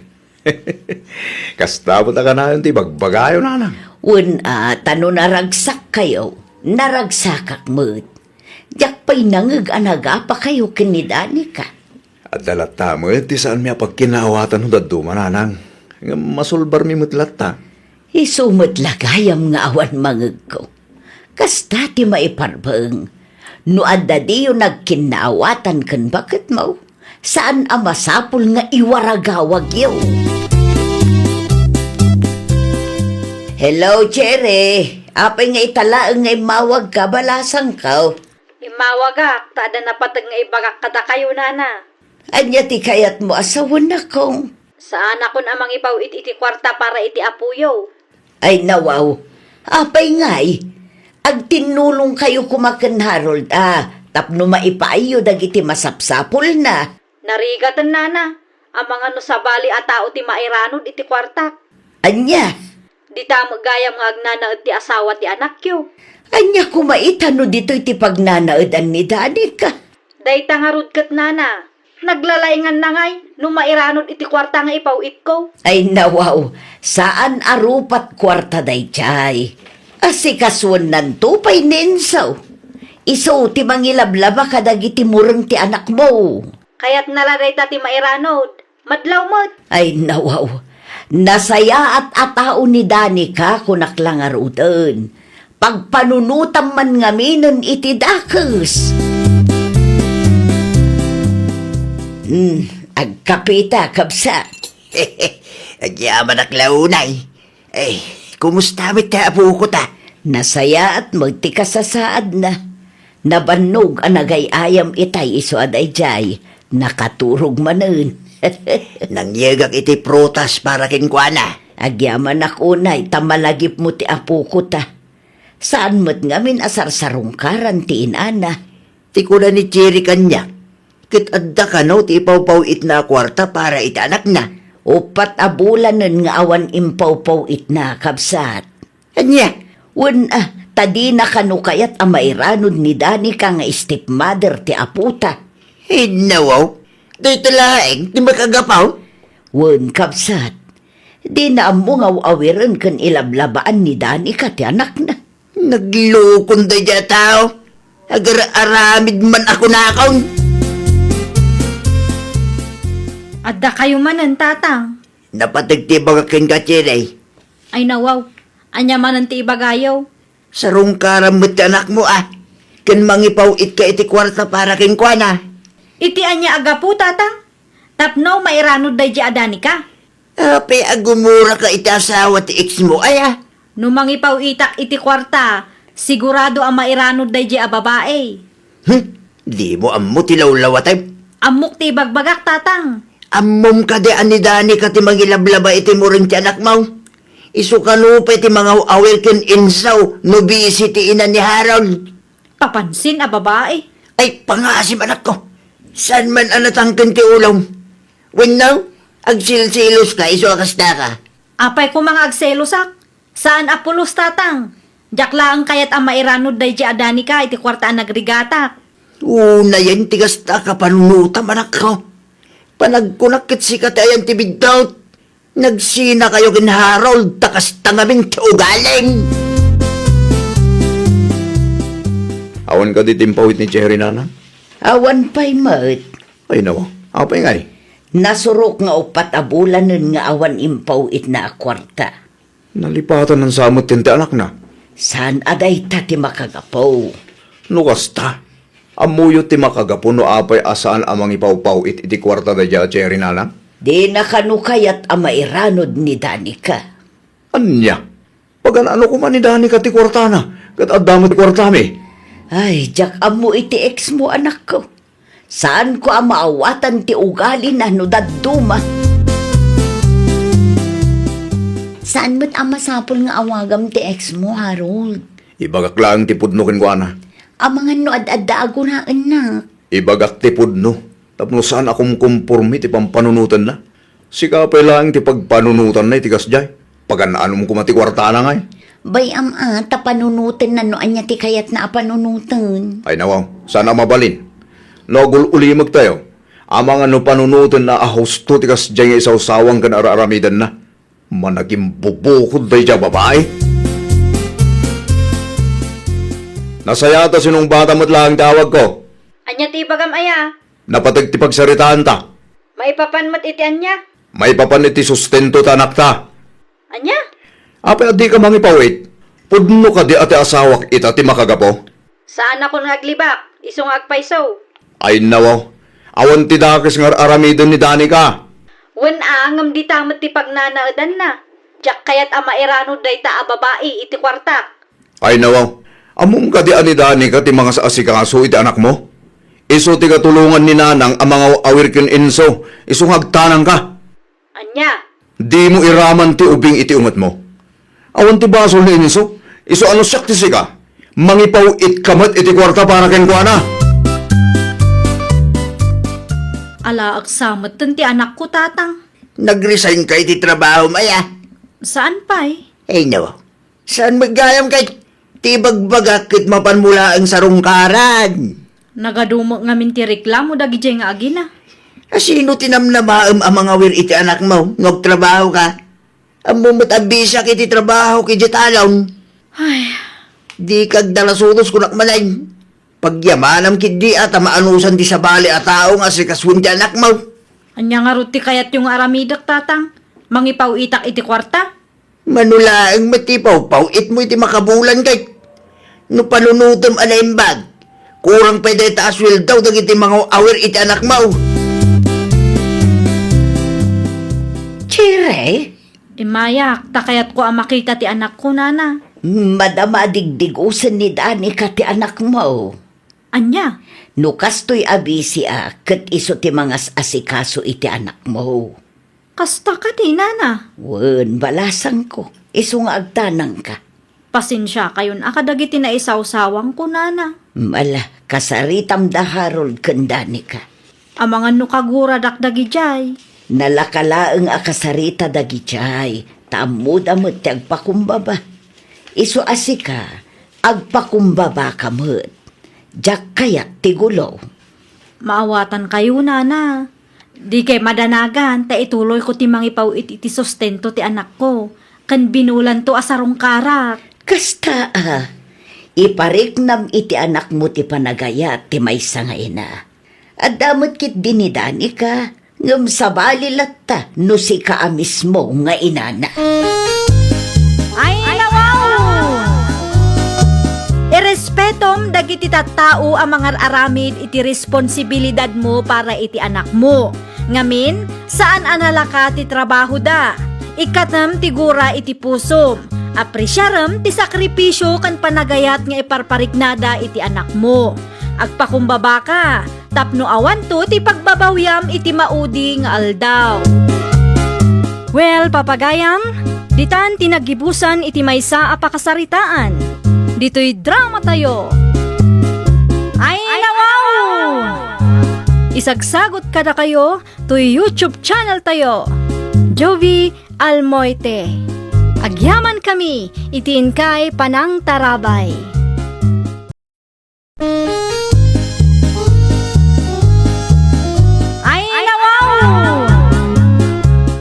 Kasta met a kanayon ti bagbagayo, nanang. Wen a, ta no naragsakkayo, naragsakak met. Diak pay nangeg a nagapakayo ken ni Danica. Adda latta met ti saanmi a pagkinaawatan no dadduma, nanang. Ngem masulbarmi met latta. Isu met la gayam nga awan mangegko. Kasta ti maiparbeng. No adda diyo nagkinnaawatan ken baketmo, saan a masapul nga iwaragawagyo. Hello, Cherry. Apay nga ita laeng nga immawagka, balasangko? Immawagak, ta adda napateg nga ibagak kadakayo, nana. Ania ti kayatmo a sawen, nakong? Saanakon a mangipaw-it iti kuarta para iti apoyo. Ay, nawaw. Apay ngay? Agtinnulongkayo koma ken Harold a tapno maipaayyo dagiti masapsapulna. Narigaten, nana, amangan no sabali a tao ti mairanod iti kuartak. Ania? Dita met gayam nga agnanaed ti asawa ti anakyo. Ania koma ita no ditoy ti pagnanaedan ni Danica? Dayta ngarud ket, nana, naglalainganna ngay no mairanod iti kuarta nga ipaw-itko. Ay, nawaw, saan a rupat kuarta daydiay. Asikasuennanto pay ni Enzo. Isu ti mangilablaba kadagiti mureng ti anakmo. Kayatna la dayta ti mairanod. Madlaw met. Ay, nawaw. Nasayaat a tao ni Danica, kunak la ngaruden. Pagpanunotam man ngaminen iti dakes. Hmm, agkapita, kabsat. Agyamanak la unay. Eh, kumusta met ti apoko ta? Nasayaat met ti kasasaadna. Nabannog a nagay-ayam itay isu a daydiay. Nakaturog manen. Nangyegak iti prutas para kenkuana. Agyamanak unay ta malagipmo ti apoko ta. Saan met ngamin a sarsarungkaran ti inana. Ti kuna ni Cherry kaniak, ket adda kano ti ipawpaw-itna a kuarta para iti anakna. Uppat a bulanen nga awan impawpaw-itna, kabsat. Ania? Wen a, ta dina kano kayat a mairanod ni Danica nga stepmother ti apota. Ay, nawaw. Dayta laeng ti makagapu. Wen, kabsat. Dina ammo nga aw-awiren ken ilablabaan ni Danica ti anakna. Naglukon daydiay a tao. Agar-aramid man a kunakon. Adda kayo manen, tatang. Napateg ti ibagak kenka, Cherry. Ay, nawaw. Ania manen ti ibagayo? Sarungkaram met ti anakmo a ken mangipaw-itka iti kuarta para kenkuana. Iti ania a gapu, tatang? Tapno mairanod daydiay a Danica? Apay a gumuraka iti asawa ti ex mo, aya? No mangipaw-itak iti kuarta, sigurado a mairanod daydiay a babai. Hmm? Dimo ammo ti lawlawatem? Ammok ti ibagbagak, tatang. Ammom kadi a ni Danica ti mangilablaba iti mureng ti anakmo? Isu kano pay ti mangaw-awir ken Enzo no bisi ti ina ni Harold? Papansin a babai. Ay, pangasim, anakko. Saan man a natangken ti ulom? Wenno, agselseloska isu a kastaka? Apay koma nga agselosak? Saan a pulos, tatang. Diak laeng kayat a mairanod daydiay a Danica iti kuarta a nagrigatak. Unayen ti kasta a kapanunotam, anakko. Panagkunak ket sika ti ayan ti biddut. Nagsinakayo ken Harold, ta kasta ngamin ti ugalim. Awan kadi ti impaw-it ni Cherry, nana? Awan pay met. Ay, nawa. Apay ngay? Nasurok nga uppat a bulanen nga awan impaw-itna a kuarta. Nalipatan sa met ti anakna? Saan a dayta ti makagapu. No kasta, ammoyo ti makagapu no apay a saan a mangipawpaw-it iti kuarta daydiay a Cherry, nana? Dina kano kayat a mairanod ni Danica. Ania? Pagan-ano koma ni Danica ti kuartana, ket adda met ti kuartami? Ay, diak ammo iti ex mo, anakko. Saanko a maawatan ti ugalina no dadduma. Saan met a masapul nga awagam ti ex mo, Harold? Ibagak laeng ti pudno kenkuana. Amangan no ad-adda a gunaennak. Ibagak ti pudno, tapno saan a kumkomporme ti pampanunotenna. Sika pay laeng ti pagpanunotanna iti kasdiay. Pagan-anom koma ti kuartana ngay. Bay-am a, ta panunotenna no ania ti kayatna a panunoten. Ay nawaw, saan a mabalin. No agul-ulimegtayo, amangan no panunotenna a husto ti kasdiay nga isawsawang ken ar-aramidenna. Managimbubukod daydiay a babai. Nasayaat a sinungbatan met laeng ti awagko. Ania ti ibagam aya? Napateg ti pagsaritaanta. Maipapan met iti ania? Maipapan iti sustento ti anakta. Ania? Apay a dika mangipaw-it? Pudno kadi a ti asawak ita ti makagapu? Saanakon nga aglibak, isu nga agpayso. Ay nawaw, awan ti dakes nga ar-aramiden ni Danica. Wen a, ngem dita met ti pagnanaedanna. Diak kayat a mairanod dayta a babai iti kuartak. Ay, nawaw. Ammom kadi a ni Danica ti mangas-asikaso iti anakmo? Isu ti katulongan ni Nanang a mangaw-awir ken Enzo, isu nga agtanangka. Ania? Dimo iraman ti ubing iti ungetmo. Awan ti basol ni Enzo, isu a no siak ti sika, mangipaw-itka met iti kuarta para kenkuana. Alaeksa metten ti anakko, Tatang. Nag-resign ka iti trabahom, aya? Saan pay? Ay, no. Saan met gayam kay ti ibagbagak ket mapanmo laeng sarungkaran? Nagadumo ngamin ti reklamo dagidiay nga agina. A, sino ti namnamaem a mangawir iti anakmo no agtrabaho ka? Ammom met a bisiak iti trabaho idiay talon. Ay. Dika agdalasudos kunak manen. Pagyamanam ketdi a ta maanusan ti sabali a tao nga asikasoen ti anakmo. Ania ngarud ti kayatyo nga aramidek, Tatang? Mangipaw-itak iti kuarta? Mano laeng met ti pawpaw-itmo iti makabulan kay no panunotem a naimbag, kurang pay dayta a sueldo dagiti mangaw-awir iti anakmo. Chire? Immayak, ta kayatko a makita ti anakko, Nana. Madama a digdigosen ni Danica ti anakmo. Ania? No kastoy a bisiak, ket isu ti mangas-asikaso iti anakmo. Kasta kadi, Nana? Wen, balasangko. Isu nga agtanangka. Pasensiakayon a kadagiti naisawsawangko, Nana. Ala, kasaritam da Harold ken Danica. Amangan no kaguradak dagidiay. Nalaka laeng a kasarita dagidiay, ta ammoda met ti agpakumbaba. Isu a sika, agpakumbabaka met. Diak kayat ti gulo. Maawatankayo, Nana. Dikay madanagan ta ituloyko ti mangipaw-it iti sustento ti anakko, ken binulanto a sarungkarak. Kasta a, ipariknam iti anakmo ti panagayat ti maysa nga ina. Adda met ketdi ni Danica, ngem sabali latta no sika a mismo nga inana. Ay, nawaw! Irespetom dagiti tattao a mangar-aramid iti responsibilidadmo para iti anakmo. Ngamin, saan a nalaka ti trabahoda. Ikkatem ti gura iti pusom. Apresiarem ti sakripisio ken panagayat nga iparpariknada iti anakmo. Agpakumbabaka tapno awanto ti pagbabawiam iti maudi nga aldaw. Well, papagayam, ditan ti naggibusan iti maysa a pakasaritaan. Ditoy dramatayo. Ay, nawaw! Isagsagot kadakayo toy YouTube channeltayo, Jovie Almoite. Agyamankami iti inkay panangtarabay. Ay, nawaw!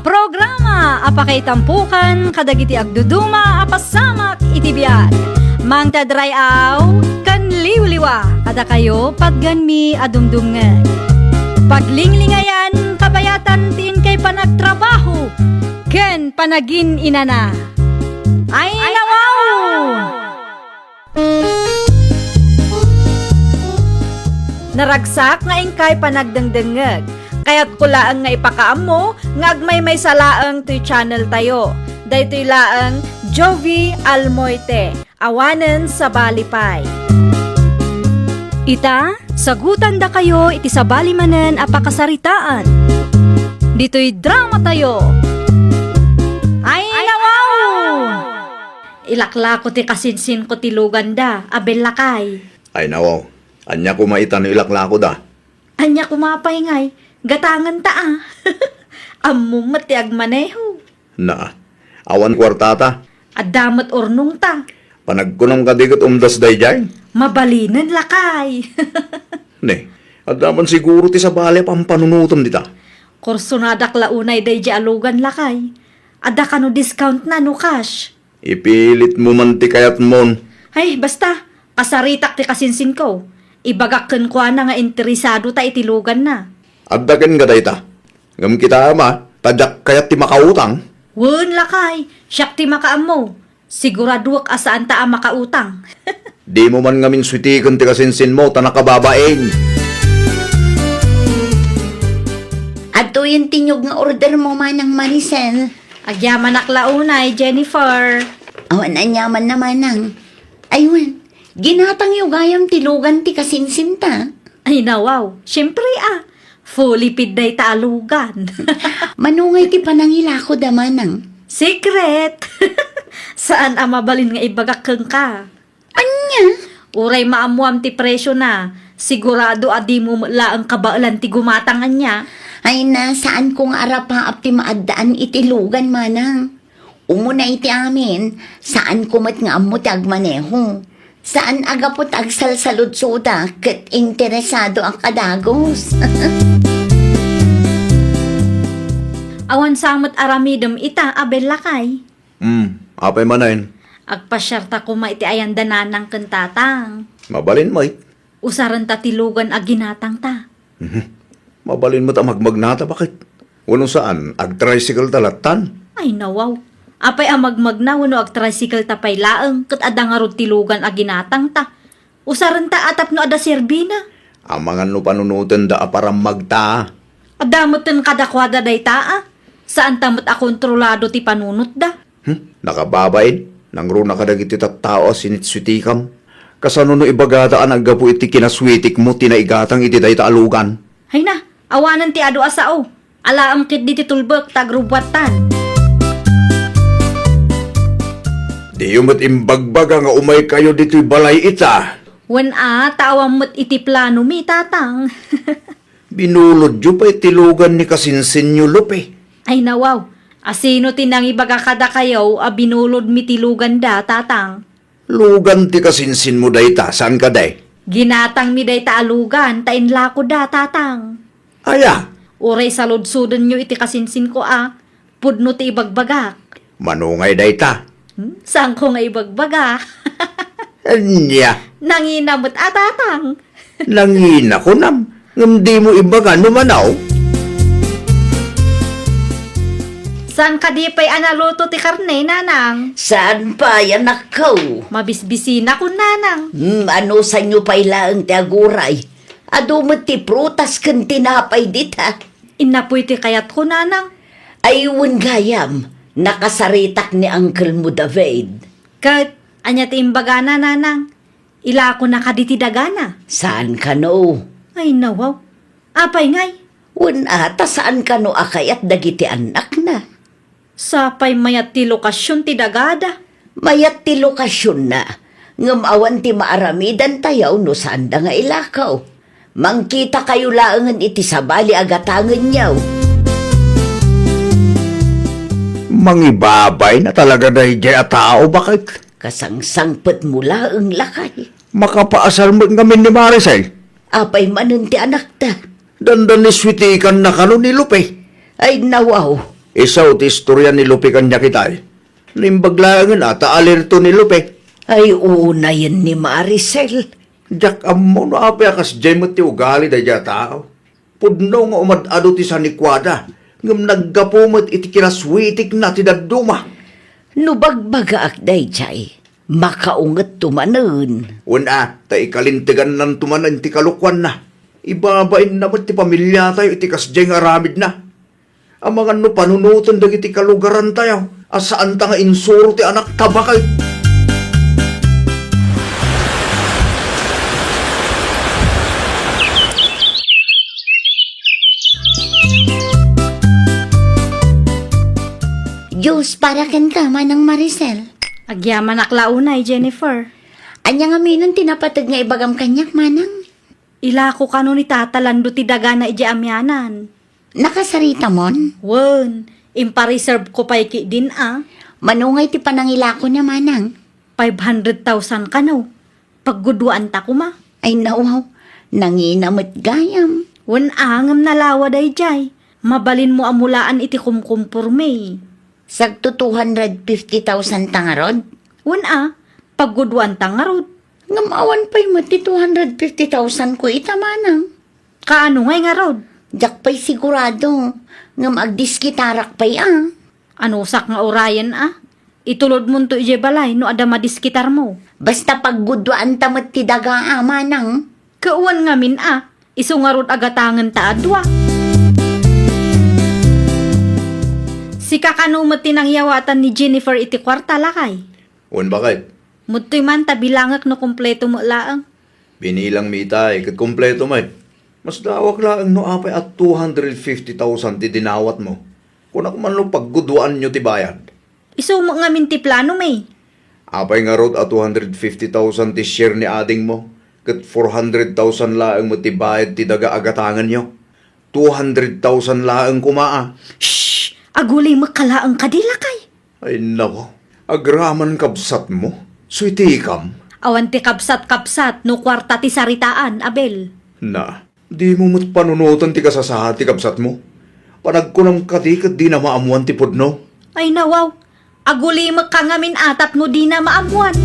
Programa a pakaitampokan kadagiti agduduma a pasamak iti biag. Mangted ray-aw ken liwliwa kadakayo patgenmi a dumdumngeg. Paglinglingayan, kabayatan ti inkay panagtrabaho ken panagin-inana. Ay, nawaw! Naragsak nga inkay panagdengdengngeg. Kayatko laeng nga ipakaammo nga agmaymaysa laeng toy channeltayo. Daytoy laeng Jovie Almoite, awanen sabali pay. Ita, sagutandakayo iti sabali manen a pakasaritaan. Ditoy dramatayo. Ay, nawaw! Ilaklako ti kasinsinko ti luganda, a bellakay. Ay, nawaw. Ania koma ita no ilaklakoda? Ania koma pay ngay, gatangenta a. Ammom met ti agmaneho. Naa, awan kuartata. Adda met urnongta. Panagkunam kadi ket umdas daydiay? Mabalinen, lakay. Ne, adda man siguro ti sabali a pampanunotem dita. Kursonadak la unay daydiay a lugan, lakay. Adda kano discountna no cash? Ipilitmo man ti kayatmon. Ay, basta, kasaritak ti kasinsinko. Ibagak kenkuana nga interesadota iti luganna. Adda ken nga dayta. Ngem kitaem a, ta diak kayat ti makautang. Wen, lakay, siak ti makaammo. Siguraduek a saanta a makautang. Dimo man ngamin suitiken ti kasinsinmo ta nakababain. Adtoyen ti niyog nga ordermo, Manang Maricel. Agyamanak la unay, Jennifer. Awan aniamanna, manang. Aywan, ginatangyo gayam ti lugan ti kasinsinta. Ay, nawaw. Siyempre, ah. Fully paid dayta a lugan. Mano ngay ti panangilakoda, manang? Secret! Saan a mabalin nga ibagak kenka. Ania? Uray maammoam ti presiona, sigurado a dimo met laeng kabaelan ti gumatang ania. Ay na, saanko nga arapaap ti maaddaan iti lugan, manang. Umuna iti amin, saanko met nga ammo ti agmaneho. Saan a gapu ta agsalsaludsodak ket interesadoak a dagus. Awan sa met aramidem ita, Abel, lakay. Hmm, apay manen? Agpasiarta koma iti ayanda nanang ken tatang. Mabalin met. Usarenta ti lugan a ginatangta. Mhm. Mabalin met a magmagnata, baket? Wenno saan, agtricycle ta lattan? Ay, nawaw. Apay a magmagna wenno agtricycle ta pay laeng, ket adda ngarud ti lugan a ginatangta. Usarenta a tapno adda serbina. Amangan no panunotenda a parammagta. Adda metten kadakuada dayta, a. Saanta met a kontrolado ti panunotda. Hmm? Nakababain, nangruna kadagiti tattao a sinitsutikam. Kasano no ibagada a naggapu iti kinaswitikmo ti naigatang iti dayta a lugan? Ay na, awanen ti adu a sao. Alaem ketdi ti tulbek ta agrubbuattan. Diyo met imbagbaga nga umaykayo ditoy balay ita. Wen a, ta awan met iti planomi, tatang. Binulodyo pay ti lugan ni kasinsinyo, Lupe. Ay, nawaw. Asino ti nangibaga kadakayo a binulodmi ti luganda, tatang? Lugan ti kasinsinmo dayta, saan kadi? Ginatangmi dayta a lugan ta inlakoda, tatang. Aya? Uray saludsodenyo iti kasinsinko a pudno ti ibagbagak. Mano ngay dayta? Hmm? Saanko nga ibagbaga? Ania? Nangina met a, tatang. Nangina, kunam, ngem dimo ibaga no mano? Saan kadi pay a naluto ti karne, nanang? Saan pay, anakko? Mabisbisinakon, nanang. Hmm, anusanyo pay laeng ti aguray? Adu met ti prutas ken tinapay dita. Innapoy ti kayatko, nanang. Ay, wen gayam, nakasaritak ni Uncle mo David. Ket, ania ti imbagana, nanang? Ilakona kadi ti dagana? Saan kano? Ay, nawaw. Apay ngay? Wen a, ta saan kano a kayat dagiti annakna? Sapay mayat ti lokasion ti dagada. Mayat ti lokasionna, ngem awan ti maaramidantayo no saanda nga ilako. Mangkitakayo laengen iti sabali a gatangenyo. Mangibabay na talaga daydiay a tao, baket? Kasangsangpetmo laeng, lakay. Makapaasar met ngamin ni Maricel? Apay manen ti anakta? Dandaniswitikanna kano ni Lupe. Ay, nawaw. Isu ti istoria ni Lupe kaniak itay. Naimbag laengen a ta alerto ni Lupe. Ay, unayen ni Maricel. Diak ammo no apay a kasdiay met ti ugali daydiay a tao. Pudno nga umad-adu ti sanikuada, ngem naggapu met iti kinaswitikna ti dadduma. No bagbagaak daydiay, makaungetto manen. Wen a, ta ikalintegannanto manen ti kalokuanna. Ibabainna met ti pamiliatayo iti kasdiay nga aramidna. Amangan no panunoten dagiti kalugarantayo a saanta nga insuro ti anakta, baket. Diyos para kenka, Manang Maricel. Agyamanak la unay, Jennifer. Ania ngamin ti napateg nga ibagam kaniak, Manang? Ilako kano ni Tata Lando ti dagana idiay amianan. Nakasaritamon? Wen, impareserve ko pay ketdin a. Mano ngay ti panangilakona, Manang? Five hundred thousand kano. Paggudwaanta koma. Ay, nawaw. Nangina met gayam. Wen a, ngem nalawa daydiay. Mabalinmo a mulaan iti kumkumporme. Sagto two hundred fifty thousand ta ngarud? Wen a, paggudwaanta ngarud. Ngem awan pay met ti two hundred fifty thousand ko ita, Manang. Kaano ngay ngarud? Diak pay sigurado, ngem agdiskitarak pay a. Anusak nga urayen a? Itulodmonto idiay balay no adda madiskitarmo. Basta paggudwaanta met ti daga a, Manang. Ket wen ngamin a, isu ngarud a gatangenta a dua. Kakano met ti nangyawatan ni Jennifer iti kuarta, lakay? Wen, baket? Mudtoy man ta bilangek no kompleto met laeng. Binilangmi itay, ket kompleto met. Masdaawak laeng no apay a two hundred fifty thousand ti dinawatmo. Kunak man no pagguduaanyo ti bayad. Isu met ngamin ti plano, mi. Apay ngarud a two hundred fifty thousand ti share ni adingmo, ket four hundred thousand laeng met ti bayad ti daga a gatangenyo? Two hundred thousand laeng koma a. Shh! Agulimekka laeng kadi, lakay. Ay, nako. Agraman kabsatmo? Suitikam? Awan ti kabsat-kabsat no kuarta ti saritaan, Abel. Na, dimo met panunoten ti kasasaad ti kabsatmo? Panagkunam kadi ket dina maammoan ti pudno? Ay, nawaw. Agulimekka ngamin a tapno dina maammoan.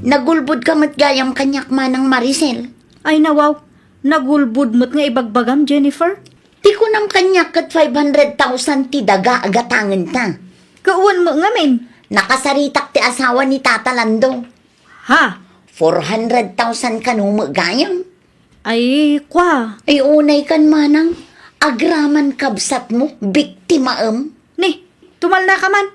Nagulbodka met gayam kaniak, Manang Maricel. Ay, nawaw. Nagulbod met nga ibagbagam, Jennifer. Ti kunam kaniak ket five hundred thousand ti daga a gatangenta. Ket wen met ngamin? Nakasaritak ti asawa ni Tata Lando. Ha? Four hundred thousand kano met gayam? Ay, kua. Ay, unay kan, Manang. Agraman kabsatmo, biktimaem. Ni, tumalnaka man.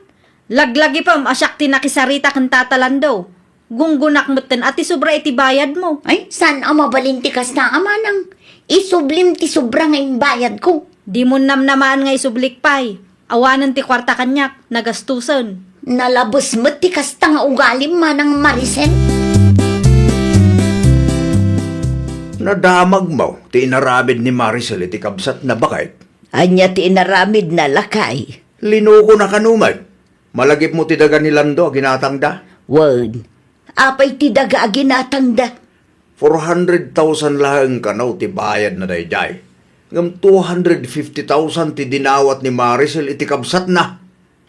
Laglagipem a siak ti nakisarita ken Tata Lando. Gunggonak metten a ti sobra iti bayadmo. Ay, saan a mabalin ti kasta a, Manang? Isublim ti sobra nga imbayadko. Dimo namnamaan nga isublik pay. Awanen ti kuarta kaniak, nagastusen. Nalabes met ti kasta nga ugalim, Manang Maricel. Nadamagmo ti inaramid ni Maricel iti kabsatna, baket? Ania ti inaramidna, lakay? Linuko na kano met. Malagipmo ti daga ni Lando a ginatangda? Wen, apay ti daga a ginatangda? Four hundred thousand laeng kano ti bayadna daydiay. Ngem two hundred fifty thousand ti dinawat ni Maricel iti kabsatna.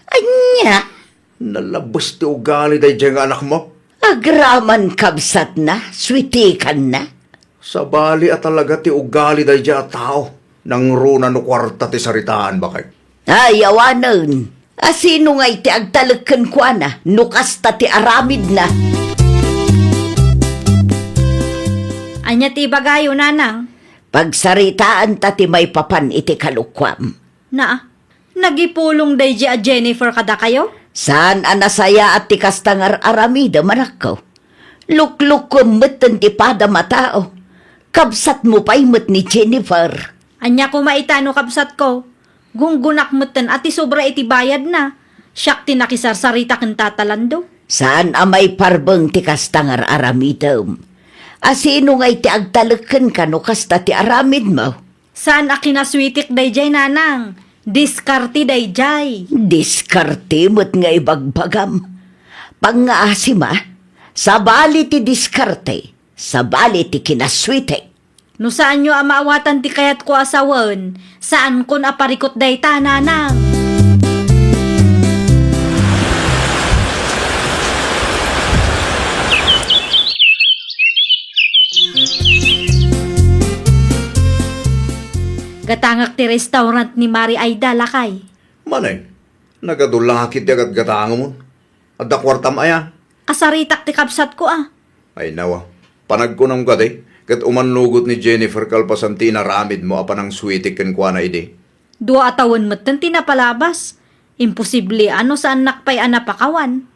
Ania? Nalabes ti ugali daydiay nga anakmo. Agraman kabsatna, suitikanna. Sabali a talaga ti ugali daydiay a tao, nangruna no kuarta ti saritaan, baket. Ay, awanen. A sino ngay ti agtalek kenkuana no kasta ti aramidna? Ania ti ibagayo, Nanang? Pagsaritaanta ti maipapan iti kalokuam. Naa, nagipulong daydiay a Jennifer kadakayo? Saan a nasayaat ti kasta nga ar-aramidem, anakko. Luklukkuem metten ti padam a tao. Kabsatmo pay met ni Jennifer. Ania koma ita no kabsatko? Gunggonak metten a ti sobra iti bayadna. Siak ti nakisarsarita ken Tata Lando. Saan a maiparbeng ti kasta nga ar-aramidem. A sino ngay ti agtalek kenka no kasta ti aramidmo? Saan a kinasuitik daydiay, Nanang. Diskarte daydiay. Diskarte met nga ibagbagam. Pangngaasim a, sabali ti diskarte, sabali ti kinasuitik. No saanyo a maawatan ti kayatko a sawen, saankon a parikut dayta, Nanang. Gatangak ti restaurant ni Mari Aida, lakay. Maneng, nagadu la ketdi a gatgatangamon. Adda kuartam aya? Kasaritak ti kabsatko a. Ay, nawa. Panagkunam kadi, ket umannugot ni Jennifer kalpasan ti inaramidmo a panangsuitik kenkuana idi. Dua a tawen metten ti napalabas. Imposible a no saannak pay a napakawan.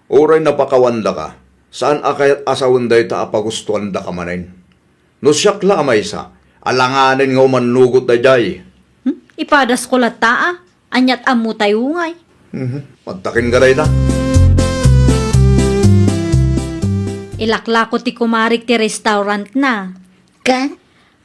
Uray napakawandaka, saan a kayat a sawen dayta a pagustuandaka manen. No siak la a maysa, alanganen nga umannugot daydiay. Hmm? Ipadasko latta a. Aniat ammo tayo ngay. Mhm. Adda kenka dayta. Ilaklako ti kumarik ti restaurant na. Ket?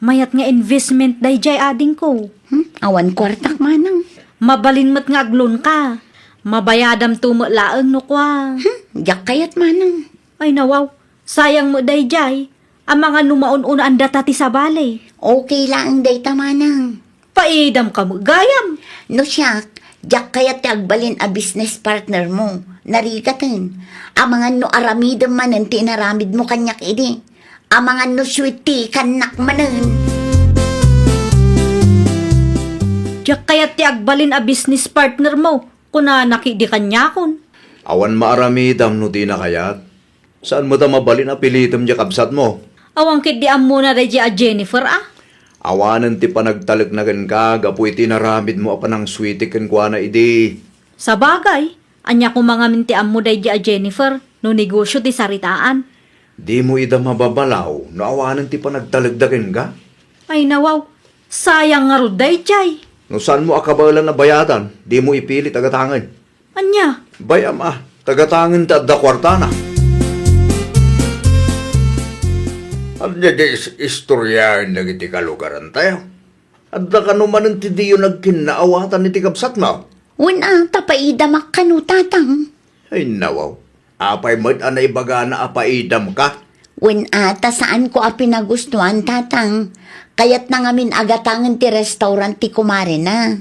Mayat nga investment daydiay adingko. Hmm? Awan kuartak manang. Mabalin met nga aglonka. Mabayadamto met laeng no kua. Hmm? Diak kayat manang. Ay nawaw, sayang met daydiay. Amangan no maun-unaan data ti sabali. Okay laeng dayta manang. Paidam ka met gayam. No siak, diak kayat ti agbalin a business partner mo. Narigaten. Amangan no aramidem manen ti inaramid mo kaniak idi. Amangan no suiti kannak manen. Diak kayat ti agbalin a business partner mo, kunana ketdi kaniakon. Awan maaramidam no dina kayat. Saan met a mabalin a pilitem diay kabsat mo? Awan ketdi ammona daydiay a Jennifer a? Awanen ti panagtalekna kenka gapu iti inaramidmo a panangsweetek kenkuana idi. Sabagay, ania koma ngamin ti ammo daydi a Jennifer no negosio ti saritaan? Dimo ida mababalaw no awanen ti panagtalekda kenka? Ay nawaw, sayang ngarud daydiay. No saanmo a kabaelan a bayadan, dimo ipilit a gatangen. Ania? Bay-am a, ta gatangen ti adda kuartana. Ania ti is-, istoriaen dagiti kalugarantayo? Adda kano manen ti diyo nagkinnaawatan iti kabsatmo? Wen a, ta paidamak kano, Tatang. Ay nawaw, apay met a naibagana a paidamka? Wen a, ta saanko a pinagustuan, Tatang. Kayatna ngamin a gatangen ti restaurant ti kumarena.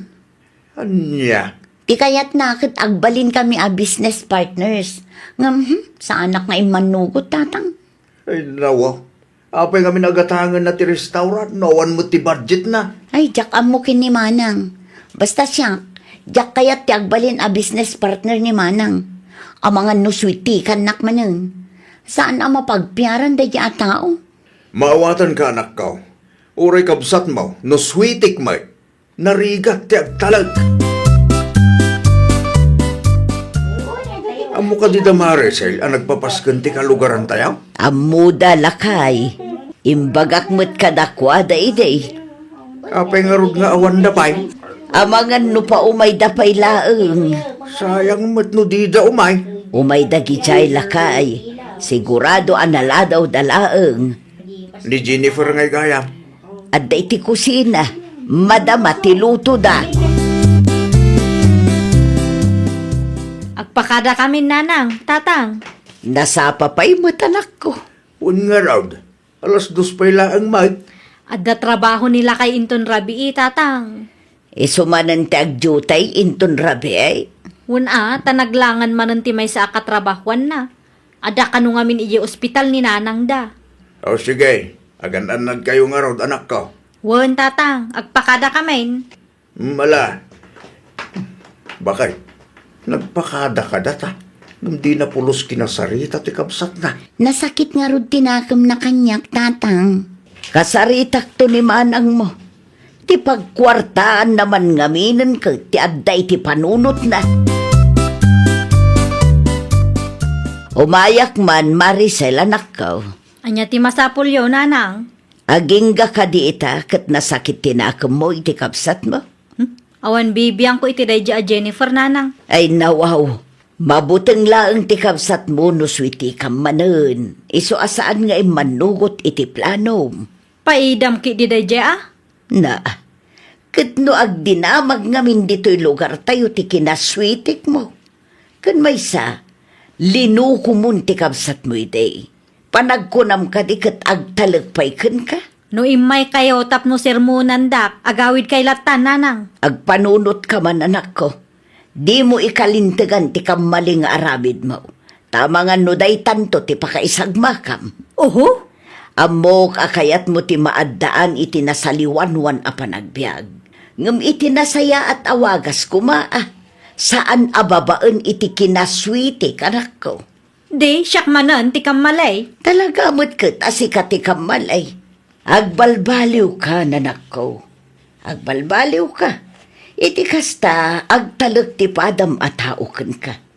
Ania? Ti kayatna ket agbalinkami a business partners. Ngem, hmm, saanak nga immannugot, Tatang. Ay, nawa. Apay ngamin a gatangenna ti restaurant no awan met ti budgetna? Ay, diak ammo ken ni Manang. Basta siak, diak kayat ti agbalin a business partner ni Manang. Amangan no sweetikannak manen. Saan a mapagpiaran daydi a tao. Maawatanka, anakko. Uray kabsatmo, no sweetik met. Narigat ti agtalek. Ammo kadi da Maricel a nagpapasken ti kalugarantayo? Ammoda, lakay. Imbagak met kadakuada idi. Apay ngarud nga awanda pay? Amangan no paumayda pay laeng. Sayang met no dida umay. Umayda idiay, lakay. Sigurado a naladawda laeng. Ni Jennifer ngay gayam. Adda iti kusina, madama ti lutoda. Agpakadakamin, Nanang, Tatang. Nasapa pay met, anakko. Wen ngarud, alas dos pay laeng met. Adda trabaho ni lakay inton rabii, Tatang. Isu manen ti agdiutay inton rabii? Wen a, ta naglangen manen ti maysa a katrabahoanna. Adda kano ngamin idiay ospital ni nanangda. O sige, agan-annadkayo ngarud, anakko. Wen, Tatang, agpakadakamin. Mm, ala. Bakay, nagpakada kada ta. Ngem dina pulos kinasarita ti kabsatna. Nasakit ngarud ti nakemna kaniak, Tatang. Kasaritakto ni manangmo. Ti pagkuartaanna man ngaminen ket ti adda iti panunotna. Umayak man, Maricel, anakko. Ania ti masapulyo, Nanang? Agingga kadi ita ket nasakit ti nakemmo iti kabsatmo? Hmm? Awan bibiangko iti daydi a Jennifer, Nanang. Ay, nawaw. Mabuteng laeng ti kabsatmo no suitikam manen. Isu a saan nga immannugot iti planom. Paidam ketdi daydi a? Na, ket no agdinamag ngamin ditoy lugartayo ti kinasuitikmo, ken maysa, linukomon ti kabsatmo idi. Panagkunam kadi ket agtalek pay kenka? No immaykayo tapno sermonandak, agawidkay latta, Nanang. Agpanunotka man, anakko. Dimo ikalintegan ti kammali nga aramidmo. Ta amangan no daytanto ti pakaisagmakam. Oho? Ammok a kayatmo ti maaddaan iti nasaliwanwan a panagbiag. Ngem iti nasayaat a wagas koma, a, saan a babaen iti kinasuitik, anakko. Di, siak manen ti kammali. Talaga met ket a sika ti kammali. Agbalbaliwka, nanakko. Agbalbaliwka. Iti kasta, agtalek ti padam a tao kenka.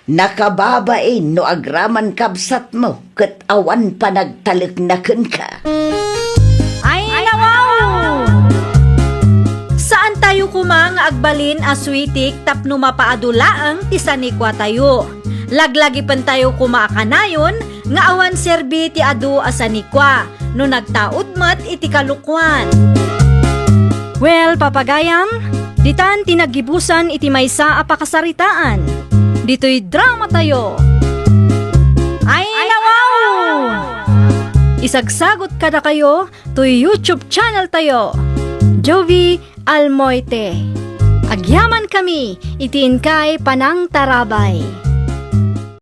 Nakababain no agraman kabsatmo ket awan panagtalekna kenka. Ay, nawaw! Saantayo koma nga agbalin a suitik tapno mapaadu laeng ti sanikuatayo. Laglagipentayo koma a kanayon nga awan serbi ti adu a sanikua no nagtaud met iti kalokuan. Well, papagayam, ditan ti naggibusan iti maysa a pakasaritaan. Ditoy dramatayo. Ay, nawaw! Isagsagot kadakayo toy YouTube channel tayo, Jovie Almoite. Agyamankami iti inkay panangtarabay.